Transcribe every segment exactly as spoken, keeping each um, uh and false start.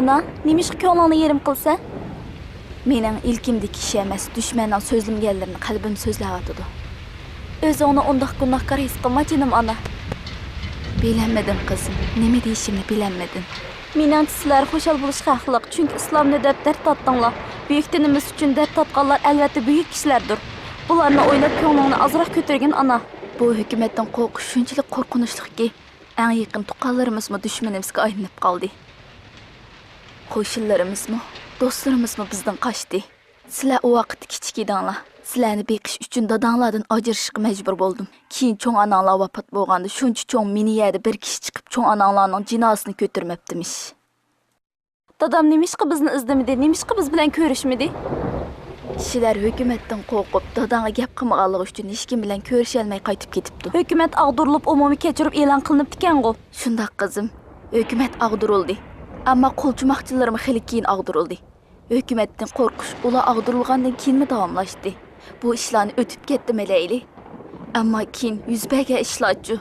ئانا، نېمىشقا كۆڭلۈڭنى يېرىم قىلىسەن؟ مېنىڭ ئىلكىمدىكى ئىش ئەمەس، دۈشمەننىڭ سۆزلىمىگەنلىرىنى قەلبىم سۆزلەۋاتىدۇ. ئۆزۈڭنى ئۇنداق گۇناھكار ھېس قىلما، جېنىم ئانا. بىلەلمىدىم، قىزىم. نېمە دېيىشىمنى بىلەلمىدىم. مېنىڭچە، سىلەر خۇشال بولۇشقا ھەقلىق، چۈنكى ئىسلامنى دەپ دەرد تارتتىڭلار. بۈيۈك دىنىمىز ئۈچۈن دەرد تارتقانلار، ئەلۋەتتە، بۈيۈك كىشىلەردۇر. بۇلارنى ئويلاپ، كۆڭلۈڭنى ئازراق كۆتۈرگىن، ئانا. بۇ ھۆكۈمەتتىن قورقۇش شۇنچىلىك قورقۇنچلۇقكى، ئەڭ يېقىن تۇغقانلىرىمىزمۇ دۈشمىنىمىزگە ئايلىنىپ قالدى. قوشنىلىرىمىزمۇ، دوستلىرىمىزمۇ بىزدىن قاچتى. سىلەر ئۇ ۋاقىتتا كىچىك ئىدىڭلار. سىلەرنى بېقىش ئۈچۈن داداڭلاردىن ئاجرىشىشقا مەجبۇر بولدۇم. كېيىن چوڭ ئاناڭلار ۋاپات بولغاندا، شۇنچە چوڭ مىنى يەردە بىر كىشى چىقىپ، چوڭ ئاناڭلارنىڭ جىنازىسىنى كۆتۈرمەپتىمىش. دادام نېمىشقا بىزنى ئىزدىمىدى؟ نېمىشقا بىز بىلەن كۆرۈشمىدى؟ كىشىلەر ھۆكۈمەتتىن قورقۇپ، داداڭغا گەپ قىلمىغانلىقى ئۈچۈن ھېچكىم بىلەن كۆرۈشەلمەي قايتىپ كېتىپتۇ. ھۆكۈمەت ئاغدۇرۇلۇپ، ئومۇمىي كەچۈرۈم ئېلان قىلىنىپتىكەنغۇ؟ شۇنداق، قىزىم. ھۆكۈمەت ئاغدۇرۇلدى. ئەمما قولچۇماقچىلىرىمۇ خېلى كېيىن ئاغدۇرۇلدى. ھۆكۈمەتتىن قورقۇش ئۇلار ئاغدۇرۇلغاندىن كېيىنمۇ داۋاملاشتى. بۇ ئىشلارنى ئۆتۈپ كەتتىمۇ دەيلى. ئەمما كېيىن يۈز بەرگەن ئىشلارچۇ؟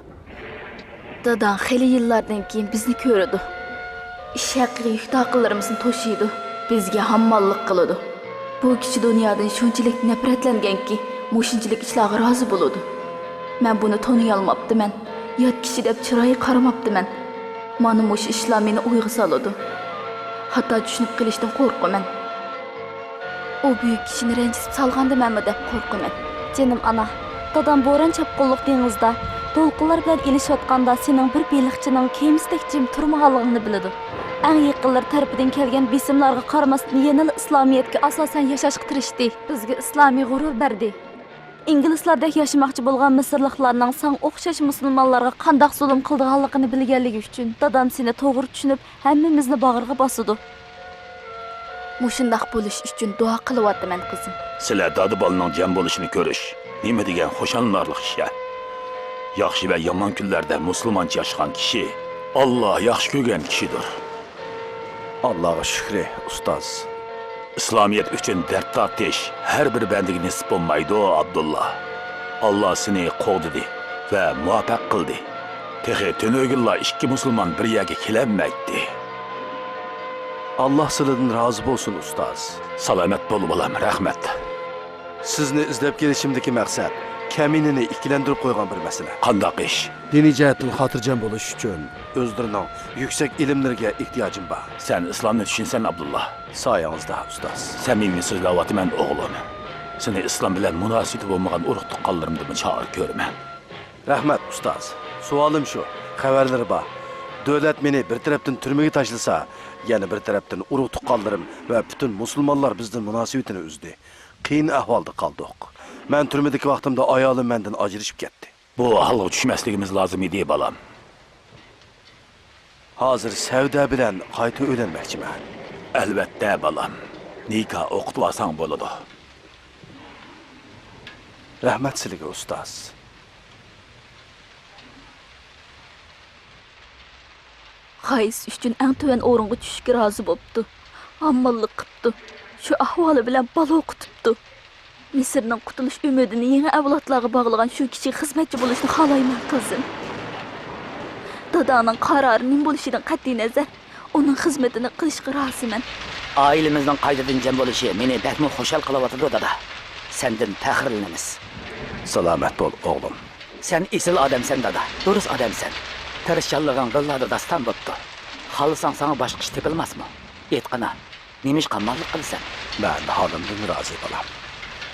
داداڭ خېلى يىللاردىن كېيىن بىزنى كۆرىدۇ. ئىش ھەققىگە يۈك تاقىلىرىمىزنى توشۇيدۇ. بىزگە ھامماللىق قىلىدۇ. بۇ كىچى دۇنيادىن شۇنچىلىك نەپرەتلەنگەنكى، مۇشۇنچىلىك ئىشلارغا رازى بولىدۇ. مەن بۇنى تونۇيالماپتىمەن. يات كىشى دەپ چىرايىغا قارىماپتىمەن. مانا مۇشۇ ئىشلار مېنى ئويغا سالىدۇ. خاتا چۈشىنىپ قېلىشتىن قورقىمەن. ئۇ بۈيۈك كىشىنى رەنجىتىپ سالغاندىمەنمۇ دەپ قورقىمەن. جېنىم ئانا، دادام بوران-چاپقۇنلۇق دېڭىزدا دولقۇنلار بىلەن ئېلىشىۋاتقاندا سېنىڭ بىر بېلىقچىنىڭ كېمىسىدەك جىم تۇرمىغانلىقىڭنى بىلىدۇ. ئەڭ يېقىنلىرى تەرىپىدىن كەلگەن بېسىملارغا قارىماستىن يەنىلا ئىسلامىيەتكە ئاساسەن ياشاشقا تىرىشتى. بىزگە ئىسلامىي غۇرۇر بەردى. ئىنگلىزلاردەك ياشىماقچى بولغان مىسىرلىقلارنىڭ ساڭا ئوخشاش مۇسۇلمانلارغا قانداق زۇلۇم قىلىدىغانلىقىنى بىلگەنلىكى ئۈچۈن دادام سېنى توغرا چۈشىنىپ، ھەممىمىزنى باغرىغا باسىدۇ. مۇشۇنداق بولۇش ئۈچۈن دۇئا قىلىۋاتىمەن، قىزىم. سىلەر دادا بالىنىڭ جەم بولۇشىنى كۆرۈش نېمە دېگەن خۇشاللىنارلىق ئىش-ھە! ياخشى ۋە يامان كۈنلەردە مۇسۇلمانچە ياشىغان كىشى ئاللا ياخشى كۆرگەن كىشىدۇر. ئاللاغا شۈكرى، ئۇستاز. ئىسلامىيەت ئۈچۈن دەرد تارتىش ھەر بىر بەندىگە نېسىپ بولمايدۇ، ئابدۇللا. ئاللا سېنى قوغدىدى ۋە مۇۋەپپەق قىلدى. تېخى تۈنۈگۈنلا ئىككى مۇسۇلمان بىر يەرگە كېلەلمەيتتى. ئاللا سىلىدىن رازى بولسۇن، ئۇستاز. سالامەت بول، بالام، رەھمەت. سىزنى ئىزدەپ كېلىشىمدىكى مەقسەت كەمىنىنى ئىككىلەندۈرۈپ قويغان بىر مەسىلە. قانداق ئىش؟ دىنىي جەھەتتىن خاتىرجەم بولۇش ئۈچۈن ئۆزلىرىنىڭ يۈكسەك ئىلىملىرىگە ئېھتىياجىم بار. سەن ئىسلامنى چۈشىنىسەن، ئابدۇللا. سايىڭىزدا، ئۇستاز. سەمىمىي سۆزلەۋاتىمەن، ئوغلۇم. سېنى ئىسلام بىلەن مۇناسىۋىتى بولمىغان ئۇرۇق-تۇغقانلىرىمدىنمۇ چارە كۆرىمەن. رەھمەت، ئۇستاز. سوئالىم شۇ، خەۋەرلىرى بار. دۆلەت مېنى بىر تەرەپتىن تۈرمىگە تاشلىسا، يەنە بىر تەرەپتىن ئۇرۇق-تۇغقانلىرىم ۋە پۈتۈن مۇسۇلمانلار بىزدىن مۇناسىۋىتىنى ئۈزدى. قىيىن ئەھۋالدا قالدۇق. مەن تۈرمىدىكى ۋاقتىمدا ئايالىم مەندىن ئاجرىشىپ كەتتى. بۇ ھالغا چۈشمەسلىكىمىز لازىم ئىدى، بالام. ھازىر سەۋدە بىلەن قايتا ئۆيلەنمەكچىمەن. ئەلۋەتتە، بالام. نىكاھ ئوقۇتۇۋالساڭ بولىدۇ. رەھمەت سىلىگە، ئۇستاز. غايىسى ئۈچۈن ئەڭ تۆۋەن ئورۇنغا چۈشۈشكە رازى بوپتۇ. ھامماللىق قىپتۇ. شۇ ئەھۋالى بىلەن بالا ئوقۇتۇپتۇ. مىسىرنىڭ قۇتۇلۇش ئۈمىدىنى يېڭى ئەۋلادلارغا باغلىغان شۇ كىشىگە خىزمەتچى بولۇشنى خالايمەن، قىزىم. داداڭنىڭ قارارى نېمە بولۇشىدىن قەتئىينەزەر، ئۇنىڭ خىزمىتىنى قىلىشقا رازىمەن. ئائىلىمىزنىڭ قايتىدىن جەم بولۇشى مېنى بەكمۇ خۇشال قىلىۋاتىدۇ، دادا. سەندىن پەخىرلىنىمىز. سالامەت بول، ئوغلۇم. سەن ئېسىل ئادەمسەن، دادا. دۇرۇس ئادەمسەن. تىرىشچانلىقىڭ دىللاردا داستان بوپتۇ. خالىساڭ، ساڭا باشقا ئىش تېپىلماسمۇ؟ ئېيتقىنا، نېمىشقا ھامماللىق قىلىسەن؟ مەن ھالىمدىن رازى، بالام.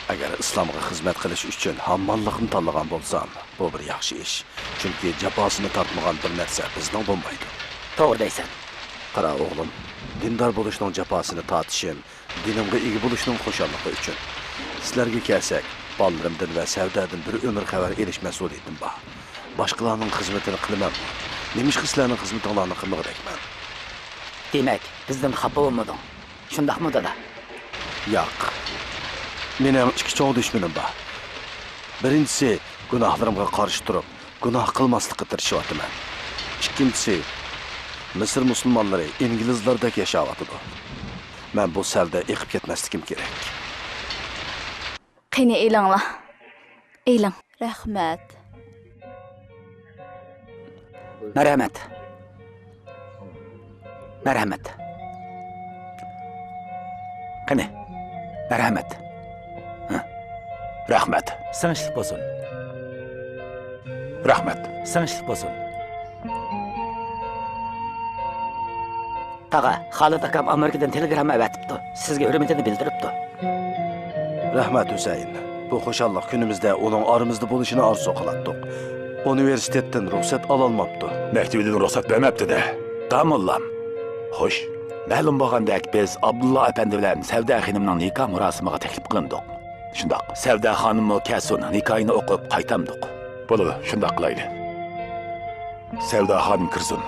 ئەگەر ئىسلامغا خىزمەت قىلىش ئۈچۈن ھامماللىقنى تاللىغان بولسام، بۇ بىر ياخشى ئىش. چۈنكى جاپاسىنى تارتمىغان بىر نەرسە بىزنىڭ بولمايدۇ. توغرا دەيسەن. قارا، ئوغلۇم، دىندار بولۇشنىڭ جاپاسىنى تارتىشىم، دىنىمغا ئىگە بولۇشنىڭ خۇشاللىقى ئۈچۈن. سىلەرگە كەلسەك، بالىلىرىمدىن ۋە سەۋدەدىن بىر ئۆمۈر خەۋەر ئېلىش مەسئۇلىيىتىم بار. باشقىلارنىڭ خىزمىتىنى قىلىمەنمۇ؟ نېمىشقا سىلەرنىڭ خىزمىتىڭلارنى قىلمىغۇدەكمەن؟ دېمەك، بىزدىن خاپا بولمىدىڭ. شۇنداقمۇ، دادا؟ ياق. مېنىڭ ئىككى چوڭ دۈشمىنىم بار. بىرىنچىسى، گۇناھلىرىمغا قارشى تۇرۇپ، گۇناھ قىلماسلىققا تىرىشىۋاتىمەن. ئىككىنچىسى، مىسىر مۇسۇلمانلىرى ئىنگلىزلاردەك ياشاۋاتىدۇ. مەن بۇ سەۋدە ئېقىپ كەتمەسلىكىم كېرەك. قېنى، ئېلىڭلار. ئېلىڭ. رەھمەت. مەرھەمەت. مەرھەمەت. قېنى، مەرھەمەت. ھە. رەھمەت. سىڭىشلىق بولسۇن. رەھمەت. سىڭىشلىق بولسۇن. تاغا، خالىد ئاكام ئامېرىكىدىن تېلېگرامما ئەۋەتىپتۇ. سىزگە ھۆرمىتىنى بىلدۈرۈپتۇ. رەھمەت، ھۈسەيىن. بۇ خۇشاللىق كۈنىمىزدە ئۇنىڭ ئارىمىزدا بولۇشىنى ئارزۇ قىلاتتۇق. ئۇنىۋېرسىتېتتىن رۇخسەت ئالالماپتۇ. مەكتىۋىدىن رۇخسەت بەرمەپتۇ-دە، داموللام. خوش، مەلۇم بولغاندەك، بىز ئابدۇللا ئەپەندى بىلەن سەۋدە خېنىمنىڭ نىكاھ مۇراسىمىغا تەكلىپ قىلىندۇق. شۇنداق، سەۋدە خانىممۇ كەلسۇن، نىكاھىنى ئوقۇپ قايتامدۇق. بولىدۇ، شۇنداق قىلايلى. سەۋدا خانىم كىرسۇن.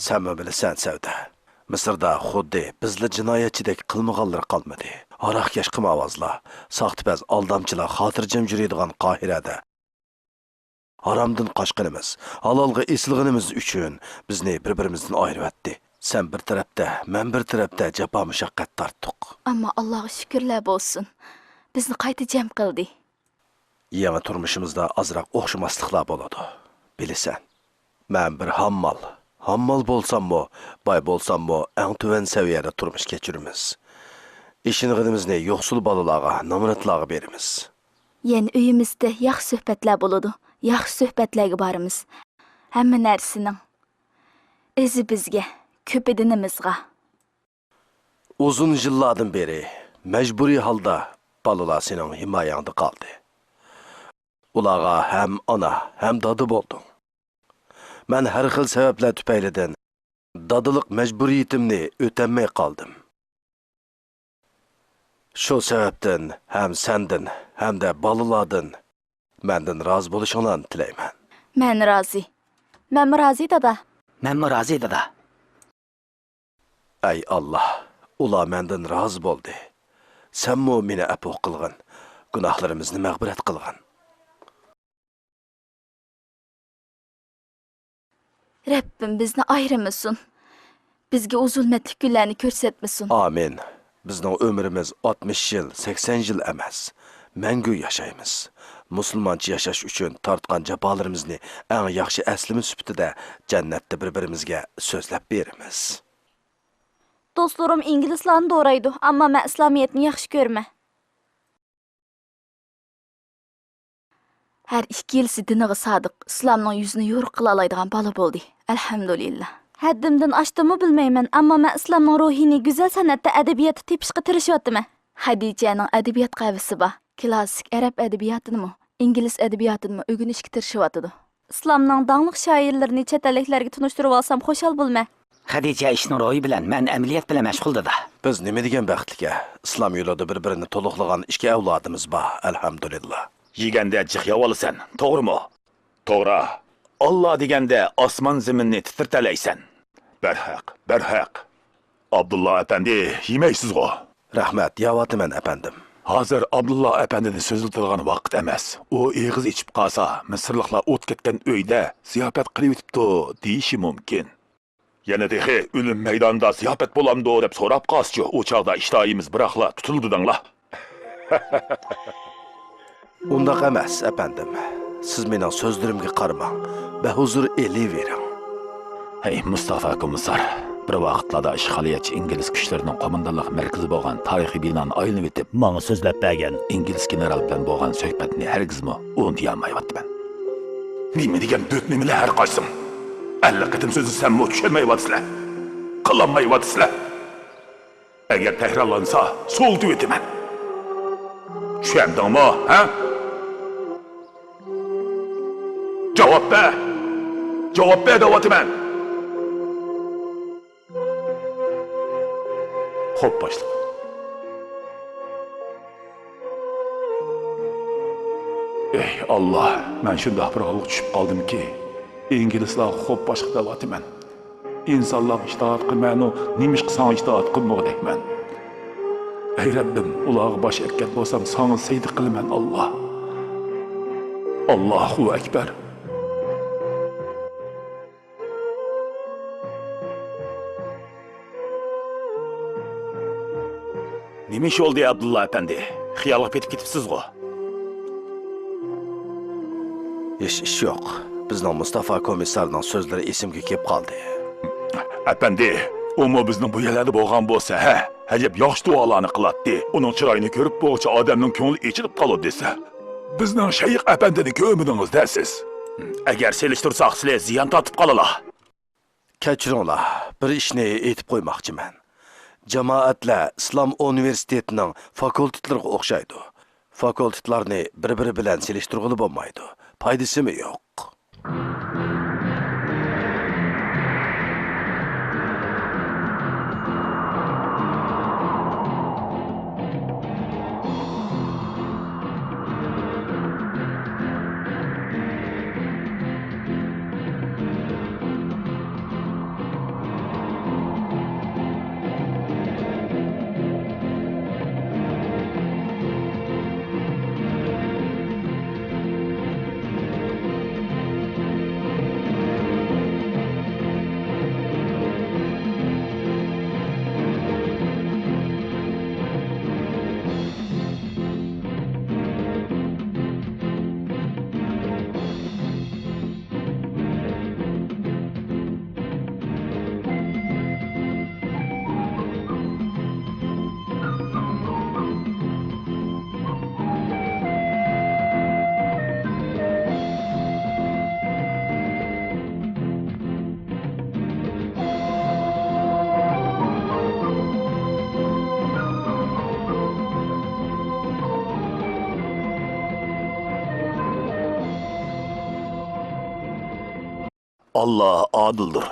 سەنمۇ بىلىسەن، سەۋدە. مىسىردا خۇددى بىزلا جىنايەتچىدەك قىلمىغانلىرى قالمىدى. ھاراقكەش قىمارۋازلار، ساختىپەز ئالدامچىلار خاتىرجەم يۈرىدىغان قاھىرەدە ھارامدىن قاچقىنىمىز، ھالالغا ئېسىلغىنىمىز ئۈچۈن بىزنى بىر-بىرىمىزدىن ئايرىۋەتتى. سەن بىر تەرەپتە، مەن بىر تەرەپتە جاپا-مۇشەققەت تارتتۇق. ئەمما ئاللاغا شۈكۈرلەر بولسۇن، بىزنى قايتا جەم قىلدى. يېڭى تۇرمۇشىمىزدا ئازراق ئوخشىماسلىقلار بولىدۇ، بىلىسەن. مەن بىر ھاممال. ھاممال بولساممۇ، باي بولساممۇ، ئەڭ تۆۋەن سەۋىيەدە تۇرمۇش كەچۈرىمىز. ئېشىنغىنىمىزنى يوقسۇل بالىلارغا، نامراتلارغا بېرىمىز. يەنە ئۆيىمىزدە ياخشى سۆھبەتلەر بولىدۇ. ياخشى سۆھبەتلەرگە بارىمىز. ھەممە نەرسىنىڭ ئىزى بىزگە، كۆپىدىنىمىزغا. ئۇزۇن يىللاردىن بېرى مەجبۇرىي ھالدا بالىلار سېنىڭ ھىمايەڭدە قالدى. ئۇلارغا ھەم ئانا، ھەم دادا بولدۇڭ. مەن ھەر خىل سەۋەبلەر تۈپەيلىدىن دادىلىق مەجبۇرىيىتىمنى ئۆتەلمەي قالدىم. شۇ سەۋەبتىن ھەم سەندىن، ھەمدە بالىلاردىن مەندىن رازى بولۇشۇڭلارنى تىلەيمەن. مەن رازى. مەنمۇ رازى، دادا. مەنمۇ رازى، دادا. ئەي ئاللا، ئۇلار مەندىن رازى بولدى. سەنمۇ مېنى ئەپۇ قىلغىن، گۇناھلىرىمىزنى مەغپىرەت قىلغىن. رەببىم بىزنى ئايرىمىسۇن. بىزگە ئۇ زۇلمەتلىك كۈنلەرنى كۆرسەتمىسۇن. ئامىن. بىزنىڭ ئۆمرىمىز ئاتمىش يىل، سەكسەن يىل ئەمەس. مەڭگۈ ياشايمىز. مۇسۇلمانچە ياشاش ئۈچۈن تارتقان جاپالىرىمىزنى ئەڭ ياخشى ئەسلىمە سۈپىتىدە جەننەتتە بىر-بىرىمىزگە سۆزلەپ بېرىمىز. دوستلىرىم ئىنگلىزلارنى دورايدۇ، ئەمما مەن ئىسلامىيەتنى ياخشى كۆرىمەن. ھەر ئىككىلىسى دىنىغا سادىق، ئىسلامنىڭ يۈزىنى يورۇق قىلالايدىغان بالا بولدى. ئەلھەمدۇلىللا. ھەددىمدىن ئاشتىمۇ بىلمەيمەن، ئەمما مەن ئىسلامنىڭ روھىنى گۈزەل سەنئەتتە، ئەدەبىياتتا تېپىشقا تىرىشىۋاتىمەن. خەدىچەنىڭ ئەدەبىيات قەۋىسى بار. كلاسسىك ئەرەب ئەدەبىياتىنىمۇ، ئىنگلىز ئەدەبىياتىنىمۇ ئۆگىنىشكە تىرىشىۋاتىدۇ. ئىسلامنىڭ داڭلىق شائىرلىرىنى چەت ئەللىكلەرگە تونۇشتۇرۇۋالسام خۇشال بولىمەن. خەدىچە ئىشنىڭ روھى بىلەن، مەن ئەمەلىيەت بىلەن مەشغۇل، دادا. بىز نېمە دېگەن بەختلىك-ھە! ئىسلام يولىدا بىر-بىرىنى تولۇقلىغان ئىككى ئەۋلادىمىز بار، ئەلھەمدۇلىللا. يېگەندە جىق يەۋالىسەن، توغرىمۇ؟ توغرا. ئاللا دېگەندە ئاسمان-زېمىننى تىترىتەلەيسەن. بەرھەق، بەرھەق. ئابدۇللا ئەپەندى، يېمەيسىزغۇ؟ رەھمەت، يەۋاتىمەن، ئەپەندىم. ھازىر ئابدۇللا ئەپەندىنى سۆزلىتىدىغان ۋاقىت ئەمەس. ئۇ ئېغىز ئېچىپ قالسا، مىسىرلىقلار ئوت كەتكەن ئۆيدە زىياپەت قىلىۋېتىپتۇ دېيىشى مۇمكىن. يەنە تېخى ئۆلۈم مەيدانىدا زىياپەت بولامدۇ دەپ سوراپ قالسىچۇ، ئۇ چاغدا ئىشتىھايىمىز بىراقلا تۇتۇلىدۇ دەڭلا. ئۇنداق ئەمەس، ئەپەندىم. سىز مېنىڭ سۆزلىرىمگە قارىماڭ، بەھۇزۇر ئېلىۋېرىڭ. ھەي، مۇستافا كومىسسار، بىر ۋاقىتلاردا ئىشغالىيەتچى ئىنگلىز كۈچلىرىنىڭ قوماندانلىق مەركىزى بولغان تارىخىي بىنانى ئايلىنىۋېتىپ، ماڭا سۆزلەپ بەرگەن ئىنگلىز گېنېرال بىلەن بولغان سۆھبەتنى ھەرگىزمۇ ئۇنتۇيالمايۋاتىمەن. نېمە دېگەن بۆتنېمىلەر ھەر قايسىڭ! ئەللىك قېتىم سۆزلىسەممۇ چۈشەنمەيۋاتىسىلەر، قىلالمايۋاتىسىلەر. ئەگەر تەھرىرلانسا، سوۋۇتۇۋېتىمەن. چۈشەندىڭمۇ، ھە؟ جاۋاب بەر! جاۋاب بەر دەۋاتىمەن! خوپ، باشلىق. ئەي ئاللا، مەن شۇنداق بىر ھالغا چۈشۈپ قالدىمكى، ئىنگلىزلارغا خوپ، باشلىق دەۋاتىمەن. ئىنسانلارغا ئىتائەت قىلمەينۇ، نېمىشقا ساڭا ئىتائەت قىلمىغۇدەكمەن؟ ئەي رەببىم، ئۇلارغا باش ئەگكەن بولسام، ساڭا سەجدە قىلىمەن، ئاللا. ئاللاھۇ ئەكبەر. نېمە ئىش بولدى، ئابدۇللا ئەپەندى؟ خىيالغا پېتىپ كېتىپسىزغۇ؟ ھېچ ئىش يوق. بىزنىڭ مۇستافا كومىسسارنىڭ سۆزلىرى ئېسىمگە كېلىپ قالدى. ئەپەندى، ئۇمۇ بىزنىڭ بۇ يەرلەردە بولغان بولسا، ھە، ئەجەب ياخشى دۇئالارنى قىلاتتى. ئۇنىڭ چىرايىنى كۆرۈپ بولغۇچە ئادەمنىڭ كۆڭلى ئېچىلىپ قالىدۇ دېسە. بىزنىڭ شەيخ ئەپەندىنى كۆرمىدىڭىز-دە سىز. ئەگەر سېلىشتۇرساق، سىلەر زىيان تارتىپ قالىلا. كەچۈرۈڭلار، بىر ئىشنى ئېيتىپ قويماقچىمەن. جامائەتلەر ئىسلام ئۇنىۋېرسىتېتىنىڭ فاكۇلتېتلىرىغا ئوخشايدۇ. فاكۇلتېتلارنى بىر-بىرى بىلەن سېلىشتۇرغىلى بولمايدۇ. پايدىسىمۇ يوق. ئاللا ئادىلدۇر،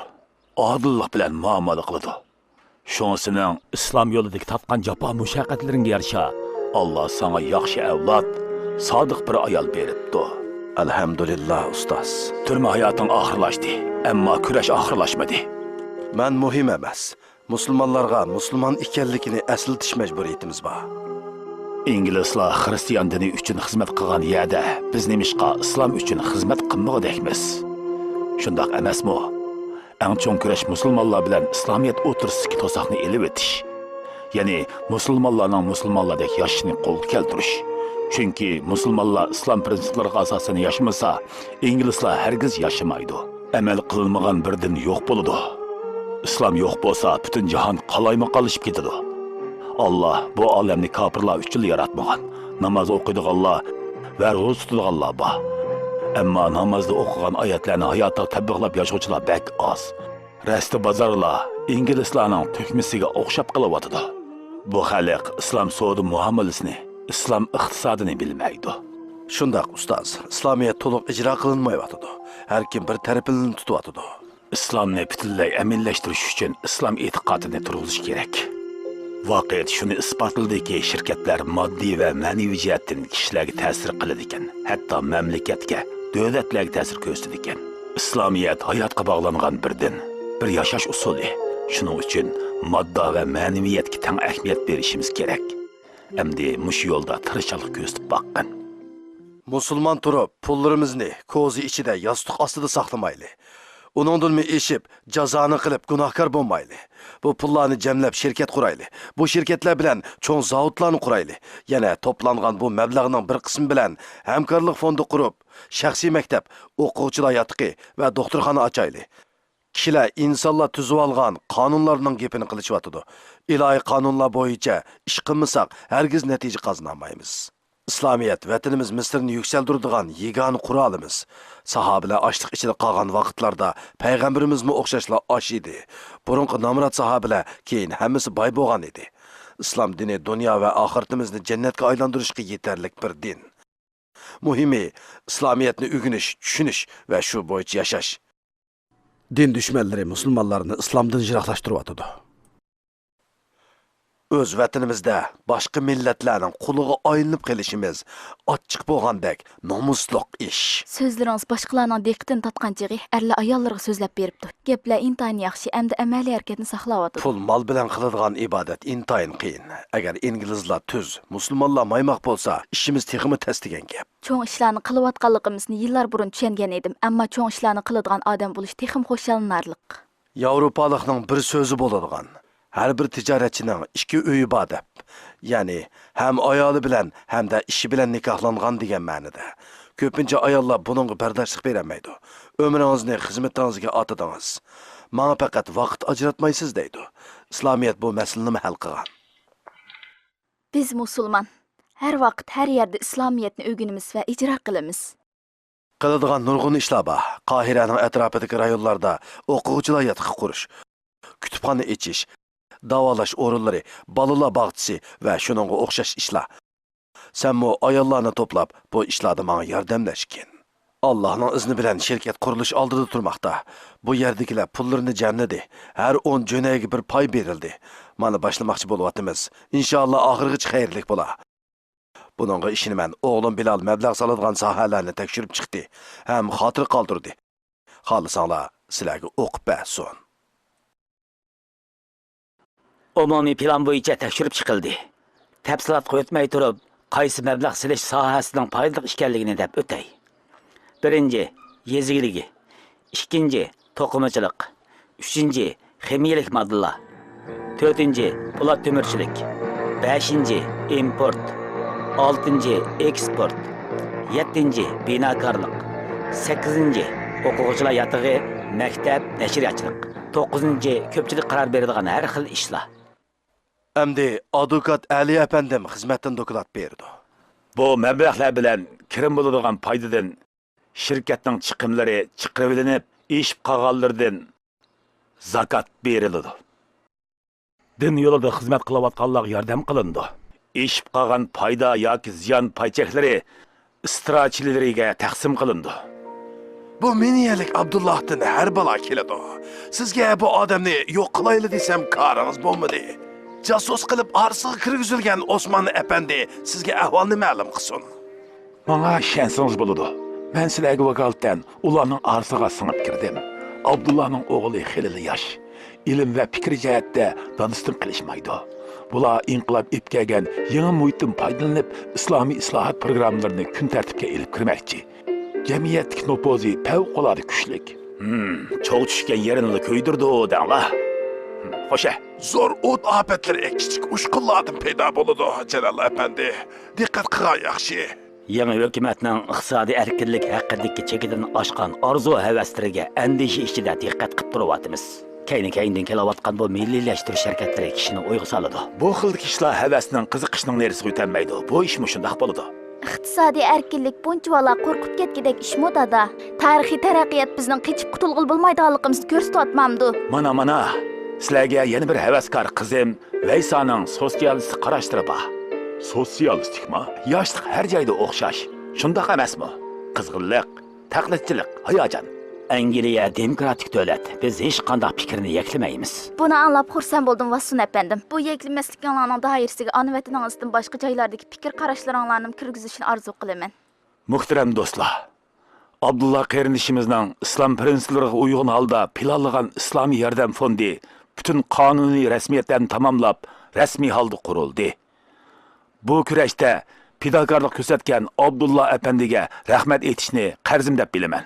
ئادىللىق بىلەن مۇئامىلە قىلىدۇ. شۇڭا سېنىڭ ئىسلام يولىدىكى تارتقان جاپا مۇشەققەتلىرىڭگە يارىشا، ئاللا ساڭا ياخشى ئەۋلاد، سادىق بىر ئايال بېرىپتۇ. ئەلھەمدۇلىللا، ئۇستاز. تۈرمە ھاياتىڭ ئاخىرلاشتى، ئەمما كۈرەش ئاخىرلاشمىدى. مەن مۇھىم ئەمەس. مۇسۇلمانلارغا مۇسۇلمان ئىكەنلىكىنى ئەسلىتىش مەجبۇرىيىتىمىز بار. ئىنگلىزلار خىرىستىيان دىنى ئۈچۈن خىزمەت قىلغان يەردە، بىز نېمىشقا ئىسلام ئۈچۈن خىزمەت قىلمىغۇدەكمىز؟ شۇنداق ئەمەسمۇ؟ ئەڭ چوڭ كۈرەش مۇسۇلمانلار بىلەن ئىسلامىيەت ئوتتۇرىسىدىكى توساقنى ئېلىۋېتىش. يەنى مۇسۇلمانلارنىڭ مۇسۇلمانلاردەك ياشىشىنى قولغا كەلتۈرۈش. چۈنكى مۇسۇلمانلار ئىسلام پىرىنسىپلىرىغا ئاساسەن ياشىمىسا، ئىنگلىزلار ھەرگىز ياشىمايدۇ. ئەمەل قىلىنمىغان بىر دىن يوق بولىدۇ. ئىسلام يوق بولسا، پۈتۈن جاھان قالايمىقانلىشىپ كېتىدۇ. ئاللا بۇ ئالەمنى كاپىرلار ئۈچۈنلا ياراتمىغان. ناماز ئوقۇيدىغانلار ۋە روزا تۇتىدىغانلار بار. ئەمما نامازدا ئوقۇغان ئايەتلەرنى ھاياتىغا تەتبىقلاپ ياشىغۇچىلار بەك ئاز. رەستە بازارلار ئىنگلىزلارنىڭ تۆكمىسىگە ئوخشاپ قېلىۋاتىدۇ. بۇ خەلق ئىسلام سودا مۇئامىلىسىنى، ئىسلام ئىقتىسادىنى بىلمەيدۇ. شۇنداق، ئۇستاز. ئىسلامىيەت تولۇق ئىجرا قىلىنمايۋاتىدۇ. ھەر كىم بىر تەرىپىنى تۇتۇۋاتىدۇ. ئىسلامنى پۈتۈنلەي ئەمىنلەشتۈرۈش ئۈچۈن ئىسلام ئېتىقادىنى تۇرغۇزۇش كېرەك. ۋاقىت شۇنى ئىسپاتلىدىكى، شىركەتلەر ماددىي ۋە مەنىۋى جەھەتتىن كىشىلەرگە تەسىر قىلىدىكەن، ھەتتا مەملىكەتكە، دۆلەتلەرگە تەسىر كۆرسىتىدىكەن. ئىسلامىيەت ھاياتقا باغلانغان بىر دىن، بىر ياشاش ئۇسۇلى. شۇنىڭ ئۈچۈن ماددا ۋە مەنىۋىيەتكە تەڭ ئەھمىيەت بېرىشىمىز كېرەك. ئەمدى مۇشۇ يولدا تىرىشچانلىق كۆرسىتىپ باققىن. مۇسۇلمان تۇرۇپ، پۇللىرىمىزنى كوزا ئىچىدە، ياستۇق ئاستىدا ساقلىمايلى. ئۇنىڭدىنمۇ ئېشىپ، جازانى قىلىپ، گۇناھكار بولمايلى. بۇ پۇللارنى جەملەپ، شىركەت قۇرايلى. بۇ شىركەتلەر بىلەن چوڭ زاۋۇتلارنى قۇرايلى. يەنە توپلانغان بۇ مەبلەغنىڭ بىر قىسمى بىلەن ھەمكارلىق فوندى قۇرۇپ، شەخسىي مەكتەپ، ئوقۇغۇچىلار ياتىقى ۋە دوختۇرخانا ئاچايلى. كىشىلەر ئىنسانلار تۈزۈۋالغان قانۇنلارنىڭ گېپىنى قىلىشىۋاتىدۇ. ئىلاھىي قانۇنلار بويىچە ئىش قىلمىساق، ھەرگىز نەتىجە قازىنالمايمىز. ئىسلامىيەت ۋەتىنىمىز مىسىرنى يۈكسەلدۈرىدىغان يېگانە قورالىمىز. ساھابىلەر ئاچلىق ئىچىدە قالغان ۋاقىتلاردا پەيغەمبىرىمىزمۇ ئوخشاشلا ئاچ ئىدى. بۇرۇنقى نامرات ساھابىلەر كېيىن ھەممىسى باي بولغان ئىدى. ئىسلام دىنى دۇنيا ۋە ئاخىرىتىمىزنى جەننەتكە ئايلاندۇرۇشقا يېتەرلىك بىر دىن. مۇھىمى، ئىسلامىيەتنى ئۆگىنىش، چۈشىنىش ۋە شۇ بويىچە ياشاش. دىن دۈشمەنلىرى مۇسۇلمانلارنى ئىسلامدىن يىراقلاشتۇرۇۋاتىدۇ. ئۆز ۋەتىنىمىزدە باشقا مىللەتلەرنىڭ قۇلىغا ئايلىنىپ قېلىشىمىز ئاچچىق بولغاندەك نومۇسلۇق ئىش. سۆزلىرىڭىز باشقىلارنىڭ دىققىتىنى تارتقان چېغى ئەرلەر ئاياللىرىغا سۆزلەپ بېرىپتۇ. گەپلەر ئىنتايىن ياخشى، ئەمدى ئەمەلىي ھەرىكەتنى ساقلاۋاتىدۇ. پۇل مال بىلەن قىلىدىغان ئىبادەت ئىنتايىن قىيىن. ئەگەر ئىنگلىزلار تۈز، مۇسۇلمانلار مايماق بولسا، ئىشىمىز تېخىمۇ تەس دېگەن گەپ. چوڭ ئىشلارنى قىلىۋاتقانلىقىمىزنى يىللار بۇرۇن چۈشەنگەن ئىدىم، ئەمما چوڭ ئىشلارنى قىلىدىغان ئادەم بولۇش تېخىمۇ خۇشاللىنارلىق. ياۋروپالىقنىڭ بىر سۆزى بولىدىغان، ھەر بىر تىجارەتچىنىڭ ئىككى ئۆيى بار دەپ، يەنى ھەم ئايالى بىلەن، ھەمدە ئىشى بىلەن نىكاھلانغان دېگەن مەنىدە. كۆپىنچە ئاياللار بۇنىڭغا بەرداشلىق بېرەلمەيدۇ. ئۆمرىڭىزنى خىزمىتىڭىزگە ئاتىدىڭىز. ماڭا پەقەت ۋاقىت ئاجراتمايسىز دەيدۇ. ئىسلامىيەت بۇ مەسىلىنىمۇ ھەل قىلغان. بىز مۇسۇلمان. ھەر ۋاقىت، ھەر يەردە ئىسلامىيەتنى ئۆگىنىمىز ۋە ئىجرا قىلىمىز. قىلىدىغان نۇرغۇن ئىشلار بار. قاھىرەنىڭ ئەتراپىدىكى رايونلاردا ئوقۇغۇچىلار ياتىقى قۇرۇش، كۇتۇپخانا ئېچىش، داۋالاش ئورۇنلىرى، بالىلار باغچىسى ۋە شۇنىڭغا ئوخشاش ئىشلار. سەنمۇ ئاياللارنى توپلاپ، بۇ ئىشلاردا ماڭا ياردەملەشكىن. ئاللاھنىڭ ئىزنى بىلەن شىركەت قۇرۇلۇش ئالدىدا تۇرماقتا. بۇ يەردىكىلەر پۇللىرىنى جەملىدى. ھەر ئون جۈنەيگە بىر پاي بېرىلدى. مانا باشلىماقچى بولۇۋاتىمىز. ئىنشائاللا ئاخىرىغىچە خەيرلىك بولا. بۇنىڭغا ئىشىنىمەن. ئوغلۇم بىلال مەبلەغ سالىدىغان ساھەلەرنى تەكشۈرۈپ چىقتى ھەم خاتىرە قالدۇردى. خالىساڭلار سىلەرگە ئوقۇپ بەرسۇن. ئومۇمىي پىلان بويىچە تەكشۈرۈپ چىقىلدى. تەپسىلاتقا ئۆتمەي تۇرۇپ، قايسى مەبلەغ سېلىش ساھەسىنىڭ پايدىلىق ئىكەنلىكىنى دەپ ئۆتەي. بىرىنچى، يېزا ئىگىلىكى. ئىككىنچى، توقۇمىچىلىق. ئۈچىنچى، خىمىيەلىك ماددىلار. تۆتىنچى، پولات تۆمۈرچىلىك. بەشىنچى، ئىمپورت. ئالتىنچى، ئېكسپورت. يەتتىنچى، بىناكارلىق. سەككىزىنچى، ئوقۇغۇچىلار ياتىقى، مەكتەپ، نەشرىياتچىلىق. توققۇزىنچى، كۆپچىلىك قارار بېرىدىغان ھەر خىل ئىشلار. ئەمدى ئادۋوكات ئەلى ئەپەندىم خىزمەتتىن دوكلات بېرىدۇ. بۇ مەبلەغلەر بىلەن كىرىم بولىدىغان پايدىدىن شىركەتنىڭ چىقىملىرى چىقىرىۋېلىنىپ، ئېشىپ قالغانلىرىدىن زاكات بېرىلىدۇ. دىن يولىدا خىزمەت قىلىۋاتقانلارغا ياردەم قىلىنىدۇ. ئېشىپ قالغان پايدا ياكى زىيان پاي چەكلىرى ئىستىراچىلىرىگە تەقسىم قىلىنىدۇ. بۇ مىنىيەلىك ئابدۇللاھتىن ھەر بالا كېلىدۇ. سىزگە بۇ ئادەمنى يوق قىلايلى دېسەم، كارىڭىز بولمىدى. جاسۇس قىلىپ ئارىسىغا كىرگۈزۈلگەن ئوسمان ئەپەندى سىزگە ئەھۋالنى مەلۇم قىلسۇن. ماڭا ئىشەنسىڭىز بولىدۇ. مەن سىلەرگە ۋاكالىتەن ئۇلارنىڭ ئارىسىغا سىڭىپ كىردىم. ئابدۇللانىڭ ئوغلى خېلىلا ياش. ئىلىم ۋە پىكىر جەھەتتە دادىسىدىن قېلىشمايدۇ. بۇلار ئىنقىلاب ئېلىپ كەلگەن يېڭى مۇھىتتىن پايدىلىنىپ، ئىسلامىي ئىسلاھات پروگراممىلىرىنى كۈن تەرتىپكە ئېلىپ كىرمەكچى. جەمئىيەتتىكى نوپۇزى پەۋقۇلئاددە كۈچلۈك. ھىم، چوغ چۈشكەن يېرىنىلا كۆيدۈرىدۇ دەڭلار. ھىم، خوشە. زور ئوت ئاپەتلىرى كىچىك ئۇچقۇنلاردىن پەيدا بولىدۇ، جالال ئەپەندى. دىققەت قىلغان ياخشى. يېڭى ھۆكۈمەتنىڭ ئىقتىسادىي ئەركىنلىك ھەققىدىكى چېكىدىن ئاشقان ئارزۇ-ھەۋەسلىرىگە ئەندىشە ئىچىدە دىققەت قىلىپ تۇرۇۋاتىمىز. كەينى-كەينىدىن كېلىۋاتقان بۇ مىللىيلەشتۈرۈش ھەرىكەتلىرى كىشىنى ئويغا سالىدۇ. بۇ خىلدىكى ئىشلار ھەۋەسنىڭ، قىزىقىشنىڭ نېرىسىگە ئۆتەلمەيدۇ. بۇ ئىشمۇ شۇنداق بولىدۇ. ئىقتىسادىي ئەركىنلىك بۇنچىۋالا قورقۇپ كەتكۈدەك ئىشمۇ، دادا؟ تارىخىي تەرەققىيات بىزنىڭ قېچىپ قۇتۇلغىلى بولمايدىغانلىقىمىزنى كۆرسىتىۋاتمامدۇ؟ مانا، مانا، سىلەرگە يەنە بىر ھەۋەسكار قىزىم ۋەيسانىڭ سوتسىيالىستىك قاراشلىرى بار. سوتسىيالىستىكما؟ ياشلىق ھەر جايدا ئوخشاش، شۇنداق ئەمەسمۇ؟ قىزغىنلىق، تەقلىدچىلىك، ھاياجان. ئەنگلىيە دېموكراتىك دۆلەت، بىز ھېچقانداق پىكىرنى يەكلىمەيمىز. بۇنى ئاڭلاپ خۇرسەن بولدۇم، ۋاتسون ئەپەندىم. بۇ يەكلىمەسلىكىڭلارنىڭ دائىرىسىگە ئانا ۋەتىنىڭىزدىن باشقا جايلاردىكى پىكىر قاراشلىرىڭلارنىمۇ كىرگۈزۈشىنى ئارزۇ قىلىمەن. مۆھتەرەم دوستلار! ئابدۇللا قېرىندىشىمىزنىڭ ئىسلام پىرىنسىپلىرىغا ئۇيغۇن ھالدا پىلانلىغان ئىسلامىي ياردەم فوندى پۈتۈن قانۇنىي رەسمىيەتلەرنى تاماملاپ، رەسمىي ھالدا قۇرۇلدى. بۇ كۈرەشتە پىداكارلىق كۆرسەتكەن ئابدۇللا ئەپەندىگە رەھمەت ئېيتىشنى قەرزىم دەپ بىلىمەن.